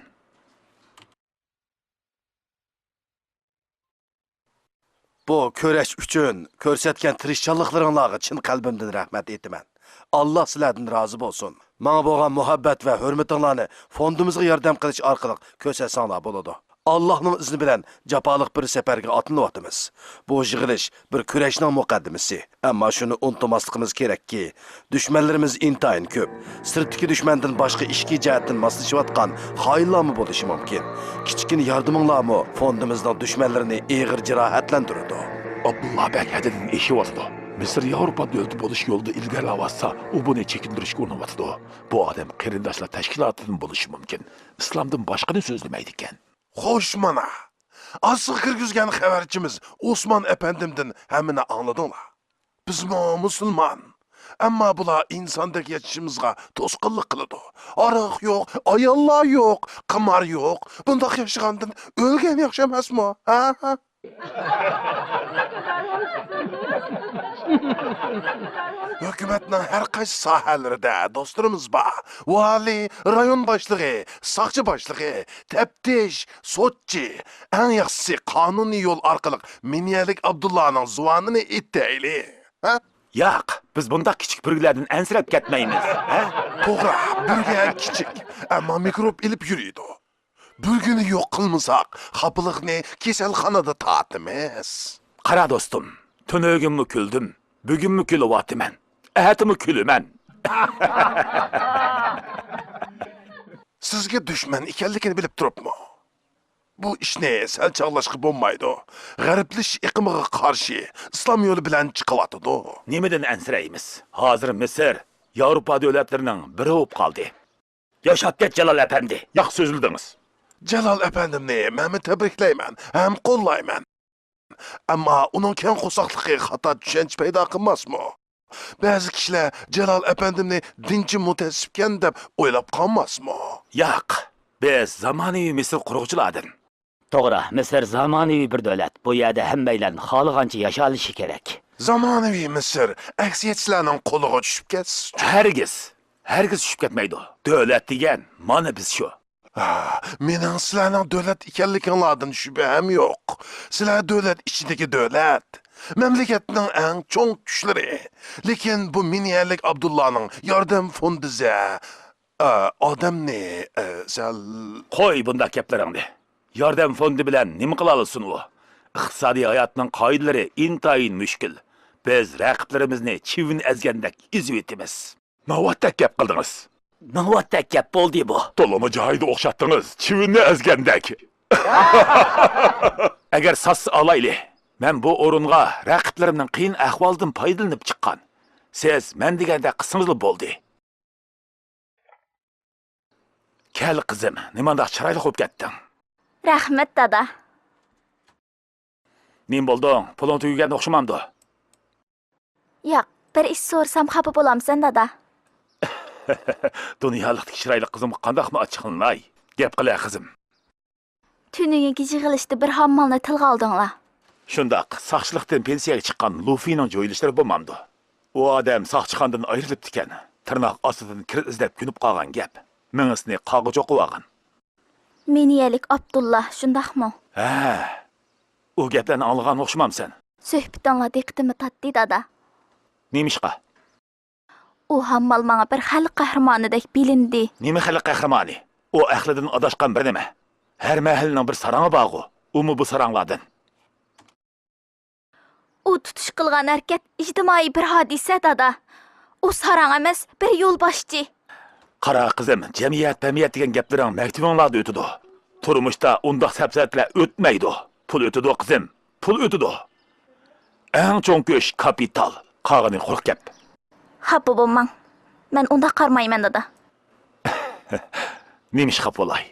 بۇ كۈرەش ئۈچۈن كۆرسەتكەن تىرىشچانلىقلىرىڭلارغا چىن قەلبىمدىن رەھمەت ئېيتىمەن. ئاللا سىلەردىن رازى بولسۇن. ماڭا بولغان مۇھەببەت ۋە ھۆرمىتىڭلارنى فوندىمىزغا ياردەم قىلىش ئارقىلىق كۆرسەتسەڭلار بولىدۇ. ئاللانىڭ ئىزنى بىلەن جاپالىق بىر سەپەرگە ئاتلىنىۋاتىمىز. بۇ يىغىلىش بىر كۈرەشنىڭ مۇقەددىمىسى. ئەمما شۇنى ئۇنتۇماسلىقىمىز كېرەككى، دۈشمەنلىرىمىز ئىنتايىن كۆپ. سىرتتىكى دۈشمەندىن باشقا ئىچكى جەھەتتىن ماسلىشىۋاتقان خائىنلارمۇ بولۇشى مۇمكىن. كىچىككىنە ياردىمىڭلارمۇ فوندىمىزنىڭ دۈشمەنلىرىنى ئېغىر جاراھەتلەندۈرىدۇ. ئابدۇللا بەك ھەددىدىن ئېشىۋاتىدۇ. مىسىر ياۋروپا دۆلىتى بولۇش يولىدا ئىلگىرىلەۋاتسا، ئۇ بۇنى چېكىندۈرۈشكە ئۇرۇنۇۋاتىدۇ. بۇ ئادەم قېرىنداشلار تەشكىلاتىدىن بولۇشى مۇمكىن. ئىسلامدىن باشقىنى سۆزلىمەيدىكەن. خوش، مانا، ئارىسىغا كىرگۈزگەن خەۋەرچىمىز ئوسمان ئەپەندىمدىن ھەممىنى ئاڭلىدىڭلار. بىزمۇ مۇسۇلمان. ئەمما بۇلار ئىنساندەك ياشىشىمىزغا توسقۇنلۇق قىلىدۇ. ھاراق يوق، ئاياللار يوق، قىمار يوق. بۇنداق ياشىغاندىن ئۆلگەن ياخشى ئەمەسمۇ؟ ھە؟ ھۆكۈمەتنىڭ ھەر قايسى ساھەلىرىدە دوستلىرىمىز بار. ۋالىي، رايون باشلىقى، ساقچى باشلىقى، تەپتىش، سوتچى. ئەڭ ياخشىسى قانۇنىي يول ئارقىلىق مىنىيەلىك ئابدۇللانىڭ زۇۋانىنى ئېتەيلى. ھە؟ ياق، بىز بۇنداق كىچىك بۈرگىلەردىن ئەنسىرەپ كەتمەيمىز. ھە؟ توغرا، بۈرگە كىچىك، ئەمما مىكروب ئېلىپ يۈرىدۇ. بۈرگىنى يوق قىلمىساق، خاپىلىقنى كېسەلخانىدا تارتىمىز. قارا دوستۇم، تۈنۈگۈنمۇ كۈلدۈم، بۈگۈنمۇ كۈلۈۋاتىمەن، ئەتىمۇ كۈلىمەن. سىزگە دۈشمەن ئىكەنلىكىنى بىلىپ تۇرۇپمۇ؟ بۇ ئىشنى سەل چاغلاشقا بولمايدۇ. غەربلىشىش ئېقىمىغا قارشى ئىسلام يولى بىلەن چىقىۋاتىدۇ. نېمىدىن ئەنسىرەيمىز؟ ھازىر مىسىر ياۋروپا دۆلەتلىرىنىڭ بىرى بولۇپ قالدى. ياشاپ كەت، جالال ئەپەندى! ياخشى سۆزلىدىڭىز. جالال ئەپەندىمنى مەنمۇ تەبرىكلەيمەن ھەم قوللايمەن. ئەمما ئۇنىڭ كەڭ قورساقلىقى خاتا چۈشەنچە پەيدا قىلماسمۇ؟ بەزى كىشىلەر جالال ئەپەندىمنى دىنچى مۇتەئەسسىپكەن دەپ ئويلاپ قالماسمۇ؟ ياق، بىز زامانىۋى مىسىر قۇرغۇچىلاردىن. توغرا، مىسىر زامانىۋى بىر دۆلەت. بۇ يەردە ھەممەيلەن خالىغانچە ياشالىشى كېرەك. زامانىۋى مىسىر ئەكسىيەتچىلەرنىڭ قولىغا چۈشۈپ كەتسىچۇ؟ ھەرگىز، ھەرگىز چۈشۈپ كەتمەيدۇ. دۆلەت دېگەن مانا بىز شۇ. ھا، مېنىڭ سىلەرنىڭ دۆلەت ئىكەنلىكىڭلاردىن شۈبھەم يوق. سىلەر دۆلەت ئىچىدىكى دۆلەت. مەملىكەتنىڭ ئەڭ چوڭ كۈچلىرى. لېكىن بۇ مىنىيەلىك ئابدۇللانىڭ ياردەم فوندىسى، ئە، ئادەمنى، ئە، سەل. قوي بۇنداق گەپلىرىڭنى. ياردەم فوندى بىلەن نېمە قىلالىسۇن ئۇ؟ ئىقتىسادىي ھاياتنىڭ قائىدىلىرى ئىنتايىن مۈشكۈل. بىز رەقىبلىرىمىزنى چىۋىن ئەزگەندەك ئېزىۋېتىمىز. ناۋاتتەك گەپ قىلدىڭىز. ناۋاتتەك گەپ بولدى بۇ. تولىمۇ جايىدا ئوخشاتتىڭىز، چىۋىننى ئەزگەندەك. ئەگەر ساتسا ئالايلى. مەن بۇ ئورۇنغا رەقىبلىرىمنىڭ قىيىن ئەھۋالىدىن پايدىلىنىپ چىققان. سىز مەن دېگەندەك قىلسىڭىزلا بولدى. كەل قىزىم، نېمانداق چىرايلىق بولۇپ كەتتىڭ. رەھمەت، دادا. نېمە بولدۇڭ؟ پۇلۇڭ تۈگىگەن ئوخشىمامدۇ؟ ياق، بىر ئىش سورىسام خاپا بولامسەن، دادا؟ دۇنيالىقتىكى چىرايلىق قىزىمغا قانداقمۇ ئاچچىقلىناي؟ گەپ قىلە، قىزىم. تۈنۈگۈنكى يىغىلىشتا بىر ھاممالنى تىلغا ئالدىڭلار. شۇنداق، ساقچىلىقتىن پېنسىيەگە چىققان لۇفىنىڭ جويلىشلىرى بولمامدۇ؟ ئۇ ئادەم ساقچىخانىدىن ئايرىلىپتىكەن. تىرناق ئاستىدىن كىر ئىزدەپ كۆنۈپ قالغان گەپ. مېڭىسىنى قاغا چوقۇۋالغان. مىنىيەلىك ئابدۇللا، شۇنداقمۇ؟ ھە، ئۇ گەپلەرنى ئاڭلىغان ئوخشىمامسەن؟ سۆھبىتىڭلار دىققىتىمنى تارتتى، دادا. نېمىشقا؟ ئۇ ھاممال ماڭا بىر خەلق قەھرىمانىدەك بىلىندى. نېمە خەلق قەھرىمانى؟ ئۇ ئەقلىدىن ئاداشقان بىر نېمە. ھەر مەھەللىنىڭ بىر ساراڭى بارغۇ. ئۇمۇ بۇ ساراڭلاردىن. ئۇ تۇتۇش قىلغان ھەرىكەت ئىجتىمائىي بىر ھادىسە، دادا. ئۇ ساراڭ ئەمەس، بىر يولباشچى. قارا قىزىم، جەمئىيەت، پەمىيەت دېگەن گەپلىرىڭ مەكتىۋىڭلاردا ئۆتىدۇ. تۇرمۇشتا ئۇنداق سەپسەتىلەر ئۆتمەيدۇ. پۇل ئۆتىدۇ قىزىم، پۇل ئۆتىدۇ. ئەڭ چوڭ كۈچ كاپىتال، قالغىنى قۇرۇق گەپ. خاپا بولماڭ. مەن ئۇنداق قارىمايمەن، دادا. نېمە ئىش خاپا بولاي؟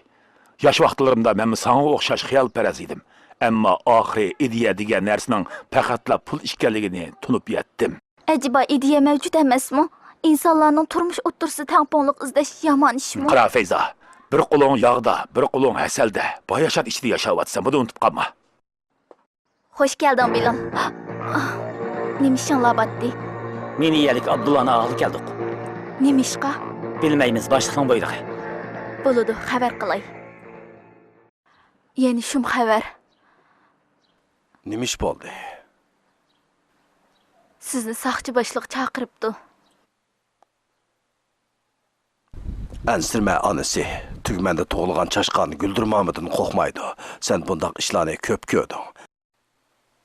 ياش ۋاقىتلىرىمدا مەنمۇ ساڭا ئوخشاش خىيالپەرەس ئىدىم. ئەمما ئاخىرى ئىدىيە دېگەن نەرسىنىڭ پەقەتلا پۇل ئىكەنلىكىنى تونۇپ يەتتىم. ئەجەبا ئىدىيە مەۋجۇت ئەمەسمۇ؟ ئىنسانلارنىڭ تۇرمۇش ئوتتۇرىسىدا تەڭپۇڭلۇق ئىزدەش يامان ئىشمۇ؟ قارا فەيزا، بىر قولۇڭ ياغدا، بىر قولۇڭ ھەسەلدە، باياشات ئىچىدە ياشاۋاتىسەن، بۇنى ئۇنتۇپ قالما. خوش كەلدىڭ، بىلىم. نېمە ئىشىڭلار باتتى؟ مىنىيەلىك ئابدۇللانى ئالغىلى كەلدۇق. نېمە ئىشقا؟ بىلمەيمىز، باشلىقنىڭ بۇيرۇقى. بولىدۇ، خەۋەر قىلاي. يەنە شۇم خەۋەر. نېمە ئىش بولدى؟ سىزنى ساقچى باشلىق چاقىرىپتۇ. ئەنسىرىمە، ئانىسى. تۈگمەندە تۇغۇلغان چاشقان گۈلدۈرمامىدىن قورقمايدۇ. سەن بۇنداق ئىشلارنى كۆپ كۆردۈڭ.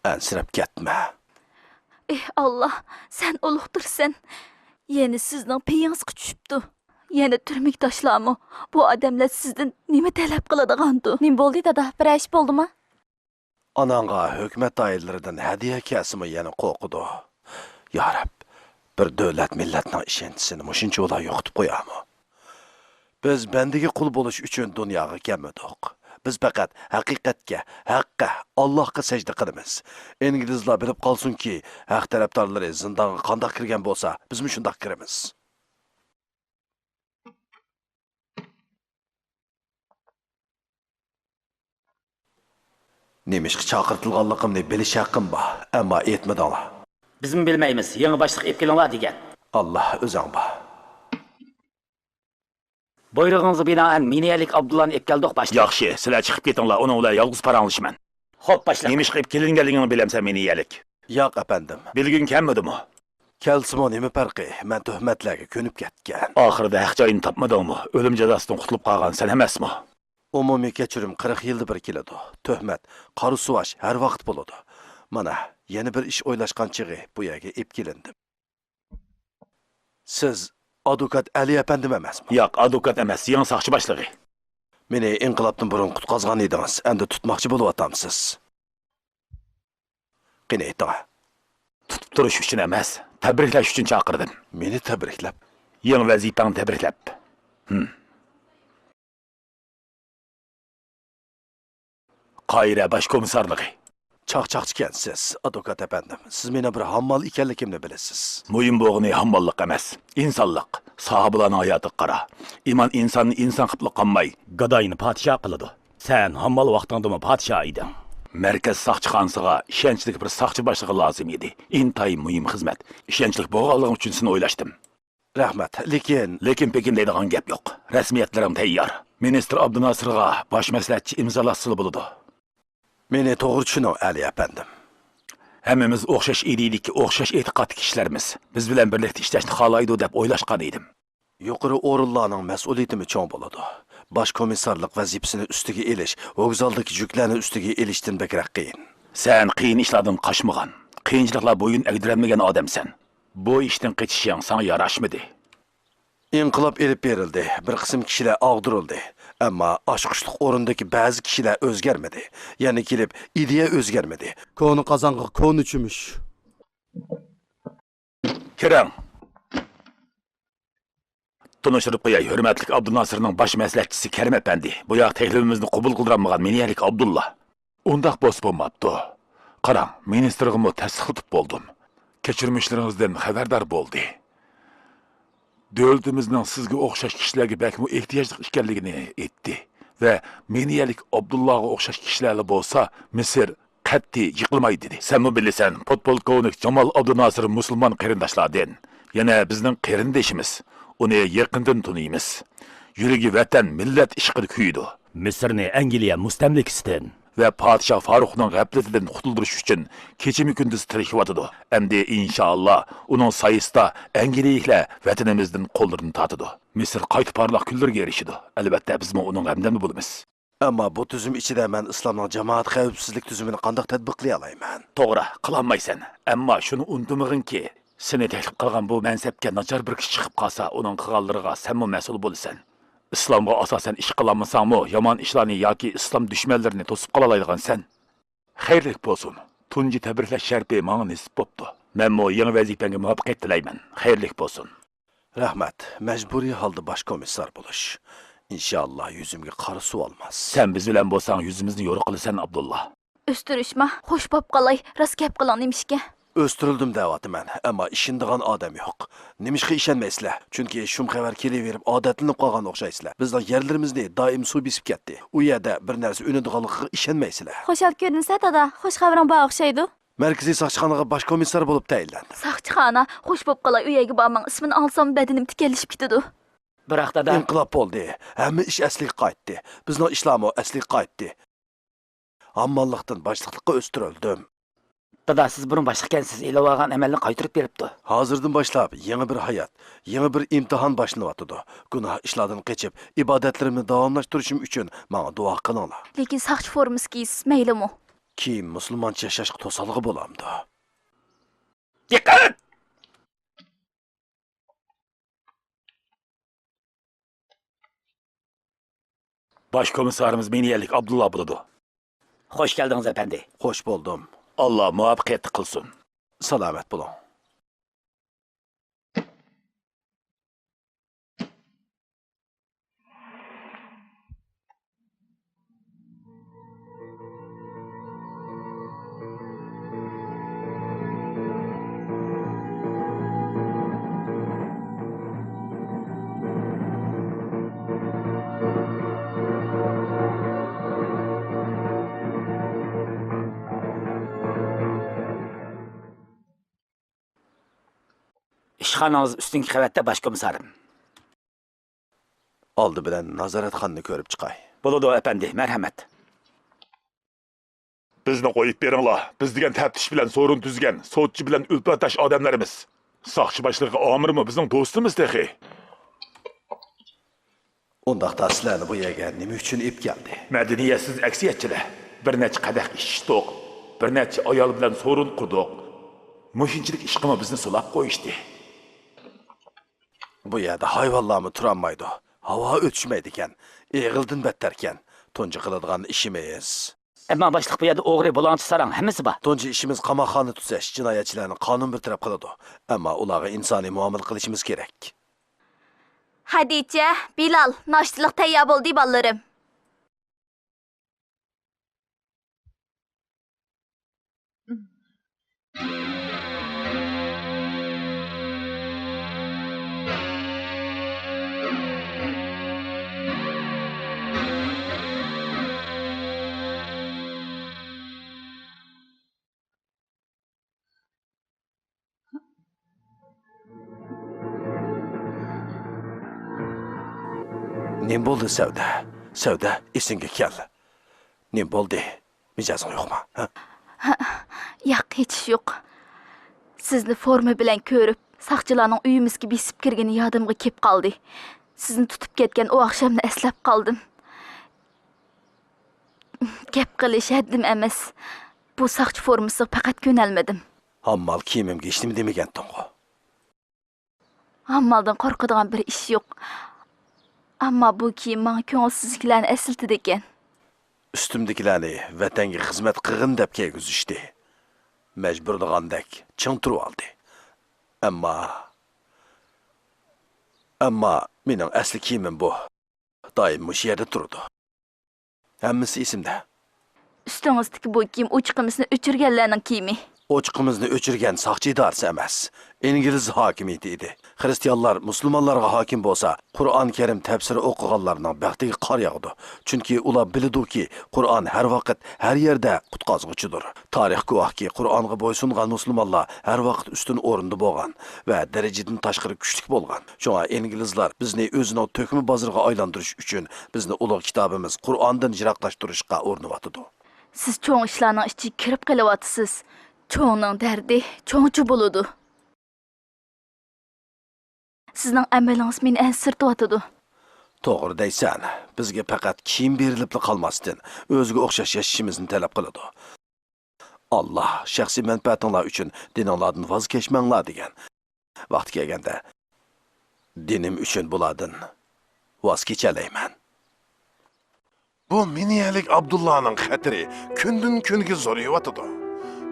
ئەنسىرەپ كەتمە. ئېھ، ئاللا، سەن ئۇلۇغدۇرسەن. يەنە سىزنىڭ پېيىڭىزغا چۈشۈپتۇ. يەنە تۈرمىگە تاشلارمۇ؟ بۇ ئادەملەر سىزدىن نېمە تەلەپ قىلىدىغاندۇ؟ نېمە بولدى، دادا؟ بىرەر ئىش بولدىمۇ؟ ئاناڭغا ھۆكۈمەت دائىرىلىرىدىن ھەدىيە كەلسىمۇ يەنە قورقىدۇ. يا رەب، بىر دۆلەت مىللەتنىڭ ئىشەنچىسىنى مۇشۇنچىۋالا يوقىتىپ قويارمۇ؟ بىز بەندىگە قۇل بولۇش ئۈچۈن دۇنياغا كەلمىدۇق. بىز پەقەت ھەقىقەتكە، ھەققە، ئاللاھقا سەجدە قىلىمىز. ئىنگلىزلار بىلىپ قالسۇنكى، ھەق تەرەپدارلىرى زىندانغا قانداق كىرگەن بولسا، بىزمۇ شۇنداق كىرىمىز. نېمىشقا چاقىرتىلغانلىقىمنى بىلىش ھەققىم بار، ئەمما ئېيتمىدىڭلار. بىزمۇ بىلمەيمىز، يېڭى باشلىق ئېلىپ كېلىڭلار دېگەن. ئاللا ئۆزۈڭ بار. بۇيرۇغىڭىزغا بىنائەن مىنىيەلىك ئابدۇللانى ئېلىپ كەلدۇق، باشلىق. ياخشى، سىلەر چىقىپ كېتىڭلار، ئۇنىڭ بىلەن يالغۇز پاراڭلىشىمەن. خوپ، باشلىق. نېمىشقا ئېلىپ كېلىنگەنلىكىڭنى بىلەمسەن، مىنىيەلىك؟ ياق، ئەپەندىم. بىلگۈڭ كەلمىدىمۇ؟ كەلسىمۇ نېمە پەرقى؟ مەن تۆھمەتلەرگە كۆنۈپ كەتكەن. ئاخىرىدا ھەق جايىنى تاپمىدىڭمۇ؟ ئۆلۈم جازاسىدىن قۇتۇلۇپ قالغان سەن ئەمەسمۇ؟ ئومۇمىي كەچۈرۈم قىرىق يىلدا بىر كېلىدۇ. تۆھمەت، قارا سۇۋاش ھەر ۋاقىت بولىدۇ. مانا، يەنە بىر ئىش ئويلاشقان چېغى بۇ يەرگە ئېلىپ كېلىندىم. سىز ئادۋوكات ئەلى ئەپەندىم ئەمەسمۇ؟ ياق، ئادۋوكات ئەمەس، يېڭى ساقچى باشلىقى. مېنى ئىنقىلابتىن بۇرۇن قۇتقازغان ئىدىڭىز، ئەمدى تۇتماقچى بولۇۋاتامسىز؟ قېنى ئېيتىڭ. تۇتۇپ تۇرۇش ئۈچۈن ئەمەس، تەبرىكلەش ئۈچۈن چاقىردىم. مېنى تەبرىكلەپ؟ يېڭى ۋەزىپەڭنى تەبرىكلەپ. ھىم. قاھىرە باش كومىسسارلىقى. چاقچاقچىكەنسىز، ئادۋوكات ئەپەندىم. سىز مېنىڭ بىر ھاممال ئىكەنلىكىمنى بىلىسىز. مۇھىم بولغىنى ھامماللىق ئەمەس، ئىنسانلىق. ساھابىلارنىڭ ھاياتىغا قارا. ئىمان ئىنساننى ئىنسان قىلىپلا قالماي، گاداينى پادىشاھ قىلىدۇ. سەن ھاممال ۋاقتىڭدىمۇ پادىشاھ ئىدىڭ. مەركەز ساقچىخانىسىغا ئىشەنچلىك بىر ساقچى باشلىقى لازىم ئىدى. ئىنتايىن مۇھىم خىزمەت. ئىشەنچلىك بولغانلىقىڭ ئۈچۈن سېنى ئويلاشتىم. رەھمەت، لېكىن. لېكىن-پېكىن دەيدىغان گەپ يوق. رەسمىيەتلىرىڭ تەييار. مىنىستىر ئابدۇناسىرغا باش مەسلىھەتچى ئىمزالاتسىلا بولىدۇ. مېنى توغرا چۈشىنىڭ، ئەلى ئەپەندىم. ھەممىمىز ئوخشاش ئىدىيىدىكى، ئوخشاش ئېتىقادتىكى كىشىلەرمىز. بىز بىلەن بىرلىكتە ئىشلەشنى خالايدۇ دەپ ئويلاشقان ئىدىم. يۇقىرى ئورۇنلارنىڭ مەسئۇلىيىتىمۇ چوڭ بولىدۇ. باش كومىسسارلىق ۋەزىپىسىنى ئۈستىگە ئېلىش ۋوگزالدىكى يۈكلەرنى ئۈستىگە ئېلىشتىن بەكرەك قىيىن. سەن قىيىن ئىشلاردىن قاچمىغان، قىيىنچىلىقلار بويۇن ئەگدۈرەلمىگەن ئادەمسەن. بۇ ئىشتىن قېچىشىڭ ساڭا ياراشمىدى. ئىنقىلاب ئېلىپ بېرىلدى، بىر قىسىم كىشىلەر ئاغدۇرۇلدى. ئەمما ئاچقۇچلۇق ئورۇندىكى بەزى كىشىلەر ئۆزگەرمىدى. يەنە كېلىپ ئىدىيە ئۆزگەرمىدى. كونا قازانغا كونا چۆمۈچ. كىرىڭ. تونۇشتۇرۇپ قوياي، ھۆرمەتلىك ئابدۇناسىرنىڭ باش مەسلىھەتچىسى كەرىم ئەپەندى. بۇ ياق تەكلىپىمىزنى قوبۇل قىلدۇرالمىغان مىنىيەلىك ئابدۇللا. ئۇنداق بولسا بولماپتۇ. قاراڭ، مىنىستىرغىمۇ تەستىقلىتىپ بولدۇم. كەچۈرمىشلىرىڭىزدىن خەۋەردار بولدى. دۆلىتىمىزنىڭ سىزگە ئوخشاش كىشىلەرگە بەكمۇ ئېھتىياجلىق ئىكەنلىكىنى ئېيتتى ۋە مىنىيەلىك ئابدۇللاغا ئوخشاش كىشىلەرلا بولسا، مىسىر قەتئىي يىقىلمايدۇ دېدى. سەنمۇ بىلىسەن، پودپولكوۋنىك جامال ئابدۇناسىر مۇسۇلمان قېرىنداشلاردىن. يەنە بىزنىڭ قېرىندىشىمىز. ئۇنى يېقىندىن تونۇيمىز. يۈرىكى ۋەتەن، مىللەت ئىشقىدا كۆيىدۇ. مىسىرنى ئەنگلىيە مۇستەملىكىسىدىن ۋە پادىشاھ فاروقنىڭ غەپلىتىدىن قۇتۇلدۇرۇش ئۈچۈن كېچىمۇ كۈندۈز تىرىشىۋاتىدۇ. ئەمدى ئىنشائاللا ئۇنىڭ سايىسىدا ئەنگلىيەلىكلەر ۋەتىنىمىزدىن قوللىرىنى تارتىدۇ. مىسىر قايتا پارلاق كۈنلىرىگە ئېرىشىدۇ. ئەلۋەتتە، بىزمۇ ئۇنىڭ ھەمدەمدە بولىمىز. ئەمما بۇ تۈزۈم ئىچىدە مەن ئىسلامنىڭ جامائەت خەۋپسىزلىك تۈزۈمىنى قانداق تەتبىقلىيالايمەن؟ توغرا، قىلالمايسەن. ئەمما شۇنى ئۇنتۇمىغىنكى، سېنى تەكلىپ قىلغان بۇ مەنسەپكە ناچار بىر كىشى چىقىپ قالسا، ئۇنىڭ قىلغانلىرىغا سەنمۇ مەسئۇل بولىسەن. ئىسلامغا ئاساسەن ئىش قىلالمىساڭمۇ، يامان ئىشلارنى ياكى ئىسلام دۈشمەنلىرىنى توسۇپ قالالايدىغان سەن. خەيرلىك بولسۇن. تۇنجى تەبرىكلەش شەرىپى ماڭا نېسىپ بوپتۇ. مەنمۇ يېڭى ۋەزىپەڭگە مۇۋەپپەقىيەت تىلەيمەن. خەيرلىك بولسۇن. رەھمەت، مەجبۇرىي ھالدا باش كومىسسار بولۇش. ئىنشائاللا، يۈزۈمگە قارا سۇ ئالماس. سەن بىز بىلەن بولساڭ، يۈزىمىزنى يورۇق قىلىسەن، ئابدۇللا. ئۆستۈرۈشما، خوش بوپ قالاي، راست گەپ قىلىڭ، نېمىشقا؟ ئۆستۈرۈلدۈم دەۋاتىمەن، ئەمما ئىشىنىدىغان ئادەم يوق. نېمىشقا ئىشەنمەيسىلەر؟ چۈنكى شۇم خەۋەر كېلىۋېرىپ، ئادەتلىنىپ قالغان ئوخشايسىلەر. بىزنىڭ يەرلىرىمىزنى دائىم سۇ بېسىپ كەتتى. ئۇ يەردە بىر نەرسە ئۈنىدىغانلىقىغا ئىشەنمەيسىلەر. خۇشال كۆرۈنىسە، دادا، خوش خەۋىرىڭ بار ئوخشايدۇ. مەركىزىي ساقچىخانىغا باش كومىسسار بولۇپ تەيىنلەندىم. ساقچىخانا، خوش بوپ قالاي، ئۇ يەرگە بارماڭ، ئىسمىنى ئاڭلىسام بەدىنىم تىكەنلىشىپ كېتىدۇ. بىراق، دادا. ئىنقىلاب بولدى. ھەممە ئىش ئەسلىگە قايتتى. بىزنىڭ ئىشلارمۇ ئەسلىگە قايتتى. ھامماللىقتىن باشلىقلىققا ئۆستۈرۈلدۈم. دادا، سىز بۇرۇن باشلىق ئىكەنسىز، ئېلىۋالغان ئەمەلنى قايتۇرۇپ بېرىپتۇ. ھازىردىن باشلاپ يېڭى بىر ھايات، يېڭى بىر ئىمتىھان باشلىنىۋاتىدۇ. گۇناھ ئىشلاردىن قېچىپ، ئىبادەتلىرىمنى داۋاملاشتۇرۇشۇم ئۈچۈن ماڭا دۇئا قىلىڭلار. لېكىن ساقچى فورمىسى كىيسىز مەيلىمۇ؟ كىيىم مۇسۇلمانچە ياشاشقا توسالغۇ بولامدۇ؟ دىققەت! باش كومىسسارىمىز مىنىيەلىك ئابدۇللا بولىدۇ. خوش كەلدىڭىز، ئەپەندى. خوش بولدۇم. ئاللا مۇۋەپپەقىيەتلىك قىلسۇن. سالامەت بولۇڭ. ئانىڭىز ئۈستۈنكى قەۋەتتە، باش كومىسسارىم. ئالدى بىلەن نازارەتخانىنى كۆرۈپ چىقاي. بولىدۇ، ئەپەندى، مەرھەمەت. بىزنى قويۇپ بېرىڭلار. بىز دېگەن تەپتىش بىلەن سورۇن تۈزگەن، سوتچى بىلەن ئۈلپەتداش ئادەملىرىمىز. ساقچى باشلىقى ئامىرمۇ بىزنىڭ دوستىمىز تېخى. ئۇنداقتا سىلەرنى بۇ يەرگە نېمە ئۈچۈن ئېلىپ كەلدى؟ مەدەنىيەتسىز ئەكسىيەتچىلەر. بىر نەچچە قەدەھ ئىچتۇق. بىر نەچچە ئايال بىلەن سورۇن قۇردۇق. مۇشۇنچىلىك ئىشقىمۇ بىزنى سولاپ قويۇشتى. بۇ يەردە ھايۋانلارمۇ تۇرالمايدۇ. ھاۋا ئۆتۈشمەيدىكەن. ئېغىلدىن بەتتەركەن. تۇنجى قىلىدىغان ئىشىمىز. ئەمما باشلىق، بۇ يەردە ئوغرى، بۇلاڭچى، ساراڭ ھەممىسى بار. تۇنجى ئىشىمىز قاماقخانا تۈزەش، جىنايەتچىلەرنى قانۇن بىر تەرەپ قىلىدۇ. ئەمما ئۇلارغا ئىنسانىي مۇئامىلە قىلىشىمىز كېرەك. خەدىچە، بىلال، ناشتىلىق تەييار بولدى، بالىلىرىم. نېمە بولدى، سەۋدە؟ سەۋدە، ئېسىڭگە كەل. نېمە بولدى؟ مىجەزىڭ يوقمۇ؟ ھە؟ ھە، ياق، ھېچ ئىش يوق. سىزنى فورما بىلەن كۆرۈپ، ساقچىلارنىڭ ئۆيىمىزگە بېسىپ كىرگىنى يادىمغا كېلىپ قالدى. سىزنى تۇتۇپ كەتكەن ئۇ ئاخشامنى ئەسلەپ قالدىم. گەپ قىلىش ھەددىم ئەمەس. بۇ ساقچى فورمىسىغا پەقەت كۆنەلمىدىم. ھاممال كىيىمىمگە ھېچنېمە دېمىگەنتىڭغۇ؟ ھاممالدىن قورقىدىغان بىر ئىش يوق. ئەمما بۇ كىيىم ماڭا كۆڭۈلسىزلىكلەرنى ئەسلىتىدىكەن. ئۈستۈمدىكىلەرنى ۋەتەنگە خىزمەت قىلغىن دەپ كىيگۈزۈشتى. مەجبۇرلىغاندەك چىڭ تۇرۇۋالدى. ئەمما، ئەمما مېنىڭ ئەسلى كىيىمىم بۇ. دائىم مۇشۇ يەردە تۇرىدۇ. ھەممىسى ئېسىمدە. ئۈستىڭىزدىكى بۇ كىيىم ئوچىقىمىزنى ئۆچۈرگەنلەرنىڭ كىيىمى. ئوچىقىمىزنى ئۆچۈرگەن ساقچى ئىدارىسى ئەمەس، ئىنگلىز ھاكىمىيىتى ئىدى. خرىستىيانلار مۇسۇلمانلارغا ھاكىم بولسا، قۇرئان كەرىم تەپسىرى ئوقۇغانلارنىڭ بەختىگە قار ياغىدۇ. چۈنكى ئۇلار بىلىدۇكى، قۇرئان ھەر ۋاقىت، ھەر يەردە قۇتقازغۇچىدۇر. تارىخ گۇۋاھكى، قۇرئانغا بويسۇنغان مۇسۇلمانلار ھەر ۋاقىت ئۈستۈن ئورۇندا بولغان ۋە دەرىجىدىن تاشقىرى كۈچلۈك بولغان. شۇڭا ئىنگلىزلار بىزنى ئۆزىنىڭ تۆكمە بازىرىغا ئايلاندۇرۇش ئۈچۈن بىزنى ئۇلۇغ كىتابىمىز قۇرئاندىن يىراقلاشتۇرۇشقا ئۇرۇنۇۋاتىدۇ. سىز چوڭ ئىشلارنىڭ ئىچىگە كىرىپ قېلىۋاتىسىز. چوڭنىڭ دەردى چوڭچە بولىدۇ. سىزنىڭ ئەمەلىڭىز مېنى ئەنسىرىتىۋاتىدۇ. توغرا دەيسەن، بىزگە پەقەت كىيىم بېرىلىپلا قالماستىن، ئۆزىگە ئوخشاش ياشىشىمىزنى تەلەپ قىلىدۇ. ئاللا، شەخسىي مەنپەئەتىڭلار ئۈچۈن دىنىڭلاردىن ۋاز كەچمەڭلار دېگەن. ۋاقتى كەلگەندە، دىنىم ئۈچۈن بۇلاردىن ۋاز كېچەلەيمەن. بۇ مىنىيەلىك ئابدۇللانىڭ خەتىرى كۈندىن-كۈنگە زورىيىۋاتىدۇ.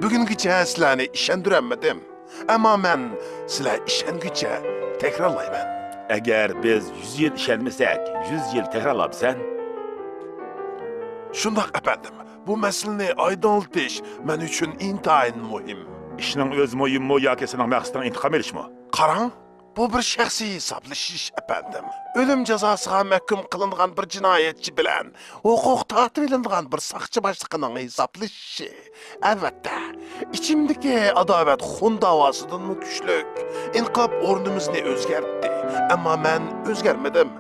بۈگۈنگىچە سىلەرنى ئىشەندۈرەلمىدىم. ئەمما مەن سىلەر ئىشەنگۈچە تەكرارلايمەن. ئەگەر بىز يۈز يىل ئىشەنمىسەك، يۈز يىل تەكرارلامسەن؟ شۇنداق، ئەپەندىم. بۇ مەسىلىنى ئايدىڭلىتىش مەن ئۈچۈن ئىنتايىن مۇھىم. ئىشنىڭ ئۆزى مۇھىممۇ ياكى سېنىڭ مەقسىتىڭ ئىنتىقام ئېلىشمۇ؟ قاراڭ، بۇ بىر شەخسىي ھېسابلىشىش، ئەپەندىم. ئۆلۈم جازاسىغا مەھكۇم قىلىنغان بىر جىنايەتچى بىلەن ھوقۇق تارتىۋېلىنغان بىر ساقچى باشلىقىنىڭ ھېسابلىشىشى. ئەلۋەتتە، ئىچىمدىكى ئاداۋەت خۇن داۋاسىدىنمۇ كۈچلۈك. ئىنقىلاب ئورنىمىزنى ئۆزگەرتتى، ئەمما مەن ئۆزگەرمىدىم.